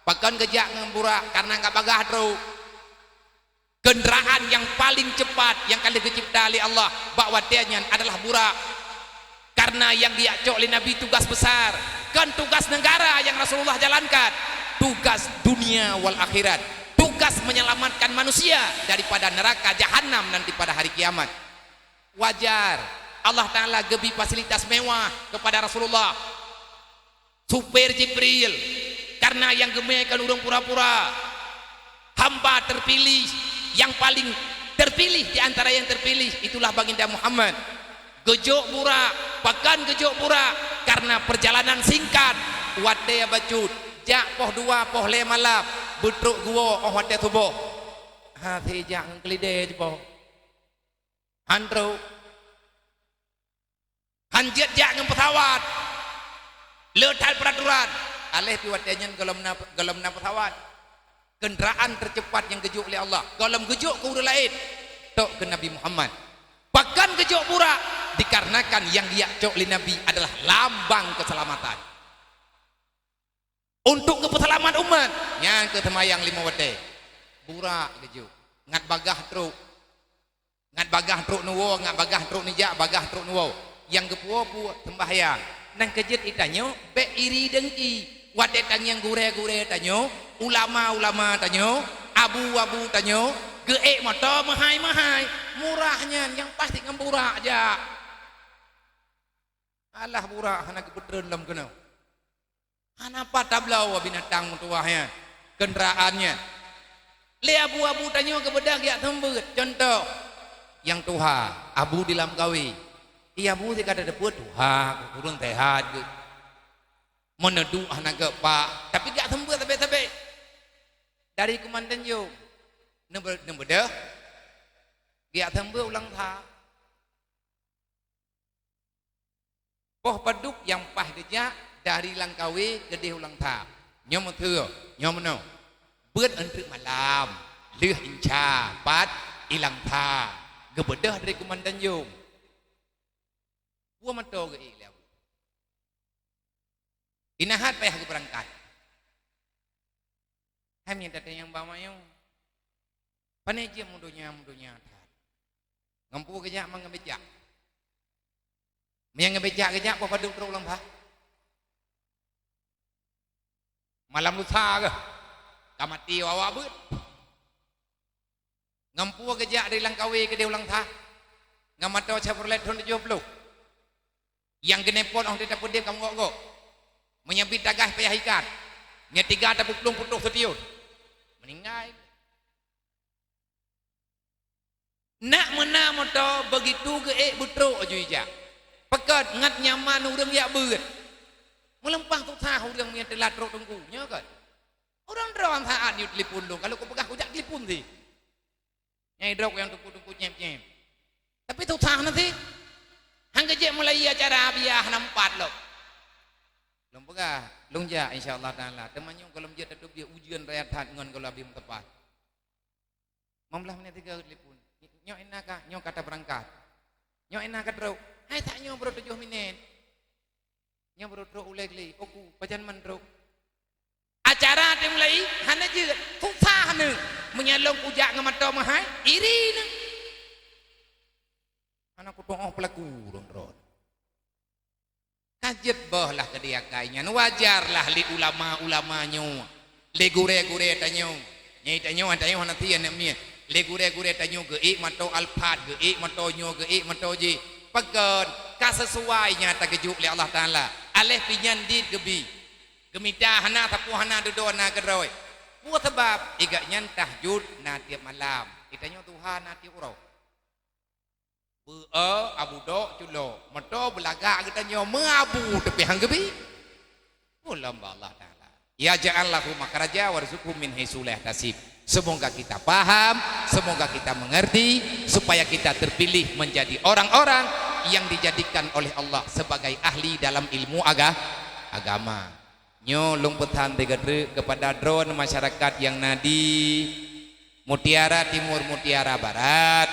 Pakon geujak ngon burak? Karena nggak bagah trok. Kendaraan yang paling cepat yang ka lheueh geucipta lé Allah bak watée nyan adalah burak. Karena yang geujak cok lé Nabi tugas besar, kon tugas negara yang Rasulullah jalankan, tugas dunia wal akhirat, tugas menyelamatkan manusia daripada neraka jahanam nanti pada hari kiamat. Wajar Allah Ta'ala geubri fasilitas mewah kepada Rasulullah. Supir Jibril, karena nyang geumé kon ureuëng pura-pura. Hamba terpilih, yang paling terpilih di antara yang terpilih, itulah Baginda Muhammad. Geujok burak, pakon geujok burak? Karena perjalanan singkat, watée bacut, jak poh dua, poh lhée malam, beutrok geuwoe óh watée suboh. Hase jak ngon keulidée jipoh. Han trok. Han jeuet jak ngon pesawat. Le that peraturan. Aléh pih watée nyan gohlom na, gohlom na pesawat. Kendaraan tercepat nyang geujok lé Allah. Gohlom geujok keu ureuëng laén. Tok keu Nabi Muhammad. Pakon geujok burak? Dikarenakan nyang geujak cok lé Nabi adalah lambang keuseulamatan. Untuk geupeuseulamat umat, nyan keuh seumayang limong watée. Burak geujok, ngat bagaih trok. Ngat bagaih trok neuwoe, ngat bagaih trok neujak, bagaih trok neuwoe. Nyang geupuwoe-puwoe seumbahyang. Nyang keujeuet geutanyoe bék iri dengki. Watée tangieng gurée-gurée tanyoe, ulama-ulama tanyoe, abu-abu tanyoe, geuék moto meuhai-meuhai. Murah nyan, nyang pasti ngon burak jak. Alah burak hana geupeutreun lom keunoe. Hana pat tabloe binatang meutuwah nyan, keundaraan nyan. Lé abu-abu tanyoe geubeudôh geujak seumeubeuet. Cuntoh, nyang tuha, abu di lam kawé. Iya abu si ka tateupeue tuha, ureuëng seuhat geuh. Meuneudok hana geupak, tapi geujak seumeubeuet sabé-sabé. Dari Kumandan Yum, neubeudôh geujak seumeubeuet ulang that. Poh padub nyang paih geujak dari lam kawé keudeh ulang that. Nyoe meuteue, nyoe meunoe. Beuet eunteuk malam, lheueh inca pat ilang that. Geubeudôh dari Kumandan Yum. Buah mata geuék lé abu. Inahat payah geubeurangkat. Hai meutateueng nyang ba mayong. Pane jeuet meudonya-meudonya that. Ngon peue geujak mangat geubijak. Meunyoe geubijak geujak, peue padub trok ulang that? Malam lusa keuh. Ka maté awak beuet. Ngon peue geujak dari lam kawé keudeh ulang that? Ngon moto Chevrolet thon tujoh ploh. Nyang geunepot óh teutapeudeh ka meugok-gok. Meunyoe bit tagah payah ikat. Nyoe tiga tapuplueng putôh seutiôn. Meuninggai. Nak meuna moto begitu geuék beutrok aju ijak. Peugét ngat nyaman ureuëng jak beuet. Meuleumpah susah ureuëng meunyoe teulat trok teungku. Nyoe kan? Ureuëng droe saát nyoe telepon lôn. Kalau kupeugah kujak telepon sih. Nyai drok nyang teungku-teungku nyem-nyem. Tapi susah na sih. Hang geujek mulai acara biah na empat lom. Lôn peugah, lôn jak insya Allah Taala. Teuma nyoe gohlom jeuet tateubiet ujeuen raya that ngon gohlom abéh meuteupah. Lima belas minit tiga telepon. Nyoe ina ka, nyoe ka tabeurangkat. Nyoe ina ka trok. Hai that nyoe baru tujoh minit. Nyoe baru trok ulée glé. Oku, pajan man trok. Acara dimulai, hana jeuet. Susah hana. Meunyoe lôn kujak ngon moto meuhai, iri na. Hana kutuoh peulaku droe-droe. Ka jeuet boh lah keudeh akai nyan, wajar lah lé ulama-ulama nyoe, lé gurée-gurée tanyoe. Nyai tanyoe, tanyoe hana tieng aneuk miet. Lé gurée-gurée tanyoe geuék moto Alphard, geuék moto nyoe, geuék moto jih. Pakon? Ka sisuai nyang tageujok lé Allah Taala. Aléh pih nyan dit geubi. Geumita hana sapeue hana dudoe na keudroe. Peue sabab? Igak nyan tahajud na tieb malam. Geutanyoe tuha na tieb uroe. Beu-e abu dok culok, meuto beulagak geutanyoe meuabu teupih han geubi. Ulôn ba Allah Taala. Ya ja'al lahu makhraja warzuqhu min haitsu la yahtasib. Semoga kita paham, semoga kita mengerti, supaya kita terpilih menjadi orang-orang yang dijadikan oleh Allah sebagai ahli dalam ilmu aga-, agama. Nyoe lôn peusan sigoe treuk kepada droe masyarakat nyang na di Mutiara Timur, Mutiara Barat.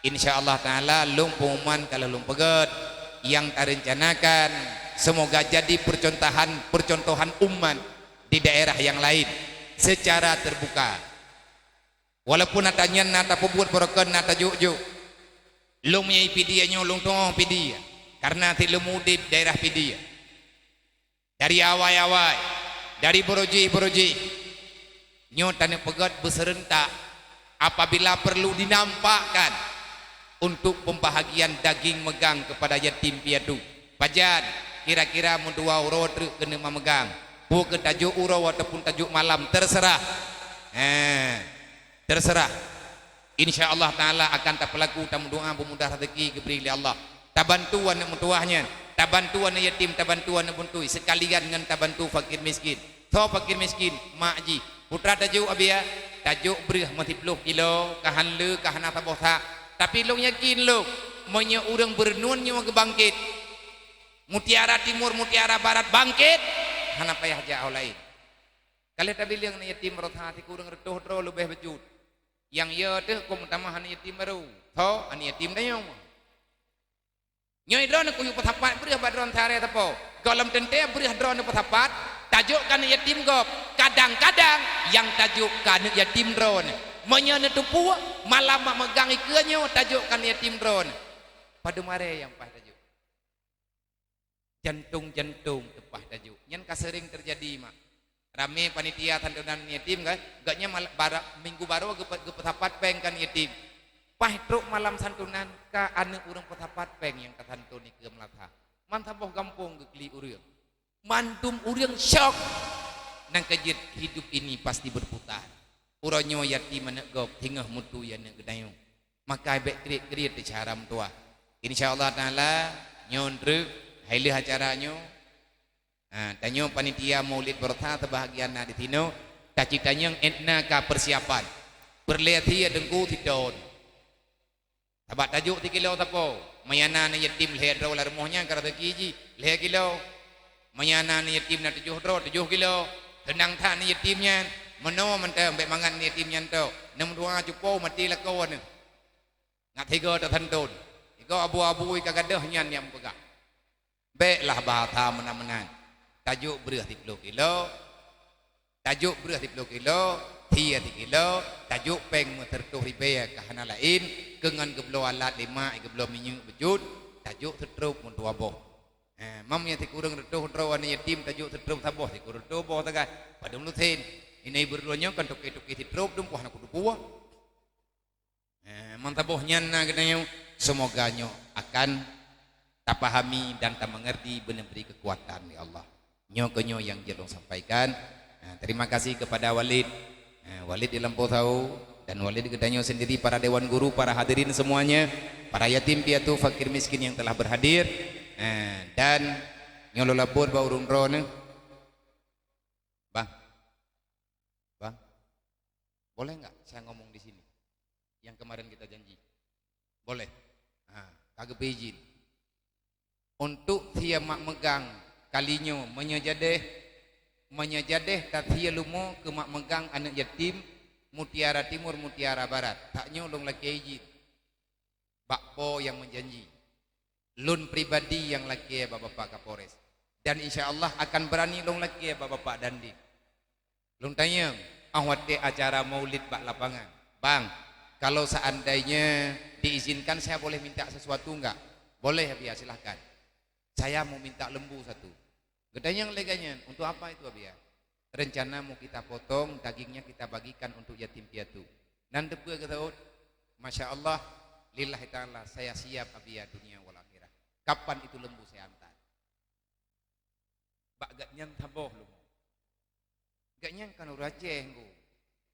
Insya Allah Taala lôn pengumuman ka lheueh lôn peugét nyang tarencanakan. Semoga jadi percontohan, percontohan umat di daerah yang lain secara terbuka. Walaupun ata nyan na tapeubuet beurokon na tajok-jok. Lôn meunyoe i Pidie nyoe lôn tuoh Pidie, karena sit lôn udeb daerah Pidie. Dari awai-awai, dari beurojih-beurojih, nyoe taneuk peugét beuseurentak apabila perlu dinampakkan untuk pembahagian daging meugang kepada yatim piatu. Pajan, kira-kira meudua uroe treuk keuneuk meugang. Peue keu tajok uroe ataupun tajok malam, terserah. Eh, terserah. Insya Allah Taala akan tapeulaku, tameudoa beumudah rezeki geubri lé Allah. Tabantu aneuk meutuwah nyan, tabantu aneuk yatim, tabantu aneuk beutôi, seukalian ngon tabantu fakir miskin. Soe fakir miskin? Mak jih. Peue teuma tajok, Abiya? Tajok breueh meusiploh kilo, ka han le, ka hana saboh sak. Tapi lôn yakin lôn, meunyoe ureuëng beureunuen nyoe geubangkét, Mutiara Timur, Mutiara Barat bangkét, hana payah jak ho laén. Ka lheueh tabileung aneuk yatim rot that sikureueng reutôh droe leubeh bacut. Nyang yo teuh kon meutamah aneuk yatim barô, tho aneuk yatim tanyoe. Nyoe droeneuh kuyue peusapat breueh bak droeneuh sarai sapo. Gohlom teuntée breueh droeneuh peusapat, tajok keu aneuk yatim gob. Kadang-kadang nyang tajok keu aneuk yatim droeneuh. Meunyoe neuteupeue, malam mak meugang ikeue nyoe tajok keu aneuk yatim droeneuh. Padum aré nyang paih tajok. Jantong-jantong teupah tajok. Nyan ka seuring teujadi, mak. Ramé panitia santunan yatim kan, gobnyan mal-, bara-, minggu barô geupe-, geupeusapat péng keu aneuk yatim. Paih trok malam santunan ka aneuk ureuëng peusapat péng nyang tasantun ikeue meulasa. Man saboh gampông geuklik ureuëng. Mandum ureuëng syok. Nyang ka jeuet hidup ini pasti berputar. Uroe nyoe yatim aneuk gob, singoh mutu aneuk geutanyoe. Maka bék kriet-kriet teucara meutuah. Insya Allah Taala, nyoe treuk, hai lheueh acara nyoe, Ha, tanyoe panitia maulid beureusaha seubahagian na di sinoe, tacitanyong étna ka peusiapan. Peureulée sie teungku sithon. Sabab tajok sikilo sapo, meunyoe na aneuk yatim lhée droe lam rumoh nyan ka raseuki jih, lhée kilo. Meunyoe na aneuk yatim na tujoh droe, tujoh kilo. Seunang that aneuk yatim nyan, meunoe mantong bék mangat aneuk yatim nyan tok. Neumeudoa cupo maté lakoe neuh. Ngat sigoe tasantun. Sigoe abu-abu ka gadôh nyan nyang peugah. Béklah bahasa meunan-meunan. Tajok breueh siploh kilo, tajok breueh siploh kilo, sie sikilo, tajok péng meuseureutoh ribée ka hana laén, keu ngon geubloe alat lé mak, geubloe minyeuk beujeuet, tajok seutrop meutuah boh. Eh, mam nyang sikureueng reutôh droe aneuk yatim tajok seutrop saboh, sikureueng reutôh boh sagai. Padum lusen. Inai beureulua nyoe kan toke-toke seutrop dum poh na kudu puwoe. Eh, mantap boh nyan na geutanyoe. Semoga nyoe akan tapahami dan tamengerti, beuneu bri keukuatan, ya Allah. Nyoe keuh nyoe nyang jeuet lôn sampaikan. Eh, terima kasih kepada Walid, eh, Walid di Lampôh Sawo, dan Walid geutanyoe sendiri, para dewan guru, para hadirin semuanya, para yatim piatu, fakir miskin yang telah berhadir, eh, dan nyoe lôn lapor bak ureuëng droeneuh. Bang. Bang. Boleh nggak saya ngomong di sini? Yang kemarin kita janji. Boleh. Ha, ka geupeu izin. Untuk sie mak meugang kali nyoe, meunyoe jadeh, meunyoe jadeh tasie leumo keu mak meugang aneuk yatim, Mutiara Timur, Mutiara Barat. Tanyoe lôn lakée izin. Bak po nyang meujanji. Lôn pribadi nyang lakée bak Bapak Kapolres. Dan insya Allah akan beurani lôn lakée bak Bapak Dandim. Lôn tanyong, óh watée acara maulid bak lapangan, "Bang, kalau seandainya diizinkan saya boleh minta sesuatu enggak?" "Boleh, Abiya, silahkan." "Saya mau minta lembu satu." Geutanyong lé gobnyan, "Untuk apa itu, Abiya?" "Rencana mau kita potong, dagingnya kita bagikan untuk yatim piatu." Nan teupeue geusaut, "Masya Allah, lillahi ta'ala, saya siap, Abiya, dunia wal akhirah. Kapan itu lembu saya antar." Bak gobnyan saboh leumo. Gobnyan kan ureuëng Aceh, Ngku.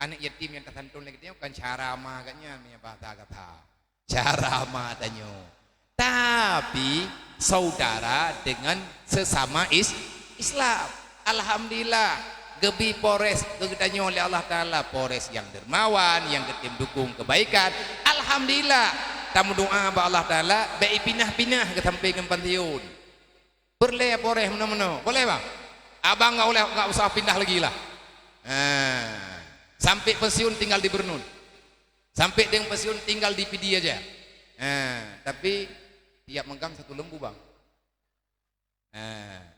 Aneuk yatim nyang tasantun lagée nyoe kan cara ma gobnyan meunyoe bahasa gata. Cara ma tanyoe. Tapi saudara dengan sesama is-, Islam. Alhamdulillah, geubi Polres keu geutanyoe lé Allah Taala, Polres nyang dermawan, nyang geutem dukung kebaikan. Alhamdulillah, tameudoa bak Allah Taala, bék ipinah-pinah geusampe ngon pansiun. Peureulée Polres meunoe-meunoe. Boleh, Bang? Abang enggak boleh, enggak usah pindah lagi lah. Ha. Sampai pensiun tinggal di Bernun. Sampai dengan pensiun tinggal di Pidie aja. Ha. Tapi tiap megang satu lembu, Bang. Ha.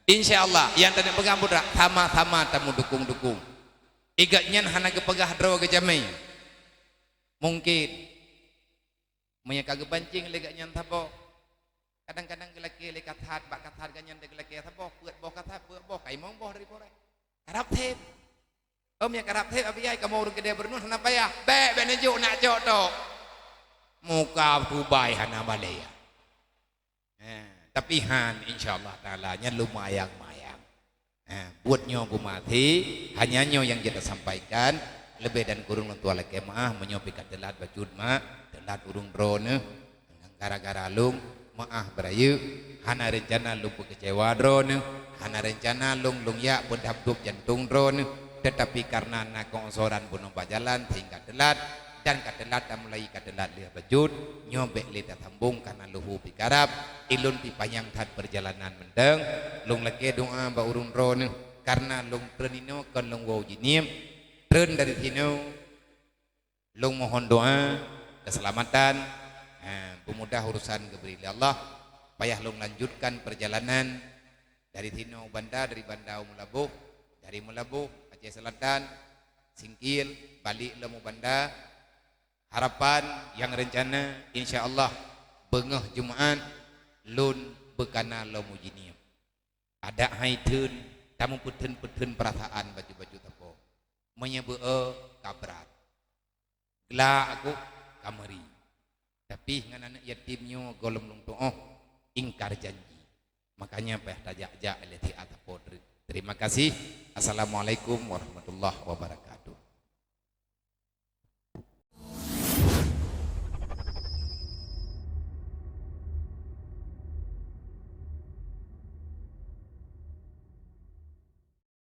Insya Allah, nyang taneuk peugah putra, sama-sama tamudukung-dukung. Igat nyan hana geupeugah droe geujamé. Mungkin. Meunyoe ka geupancing lé gobnyan saboh, kadang-kadang geulakée lé kasat, bak kasat gobnyan teugeulakée saboh, peuet boh kasat, peuet boh, ka limong boh dari Polres. Karab sép. Om nyang karab sép, Abiya, kamoe ureuëng keudée Bernun hana payah. Bék, bék neujok nak cok tok. Muka tubai hana balée. Eh, tapi han, insya Allah Taala, nyan lumayang-mayang. Eh, buet nyoe geumaté, hanya nyoe nyang jeuet tasampaikan, leubeh dan kureueng lôn tuan lakée meuáh, meunyoe pih ka teulat bacut mak, teulat ureuëng droeneuh, gara-gara lôn, meuáh beurayeuk, hana reuncana lôn peukeucewa droeneuh, hana reuncana lôn, lôn jak peudab-dub jantong droeneuh, teutapi kareuna na keungsoran bunoe bak jalan sehingga teulat, dan ka teulat tamulai ka teulat lheueh bacut, nyoe bék lé tasambong kareuna luhu pih karab, ilôn pih panyang that peurjalanan mantong, lôn lakée doá bak ureuëng droeneuh, kareuna lôn treun inoe kon lôn woe jinieub, treun dari sinoe, lôn mohon doá, keuseulamatan, ha, peumudah urosan geubri lé Allah, payah lôn lanjutkan perjalanan dari sinoe u Banda, dari Banda u Meulaboh, dari Meulaboh Aceh Selatan, singkil balik lom u Banda. Harapan nyang rencana, insya Allah beungoh Jumat lôn beukana lom u Jeunieb. Adak hai theun tameupeutheun-peutheun peurasaan bacut-bacut sapo. Meunyoe beu-e ka brat. Glak aku ka meuri. Tapi ngon aneuk yatim nyoe gohlom lôn tuoh ingkar janji. Makanya payah tajak-jak lé siat sapo treuk. Terima kasih. Assalamualaikum warahmatullahi wabarakatuh.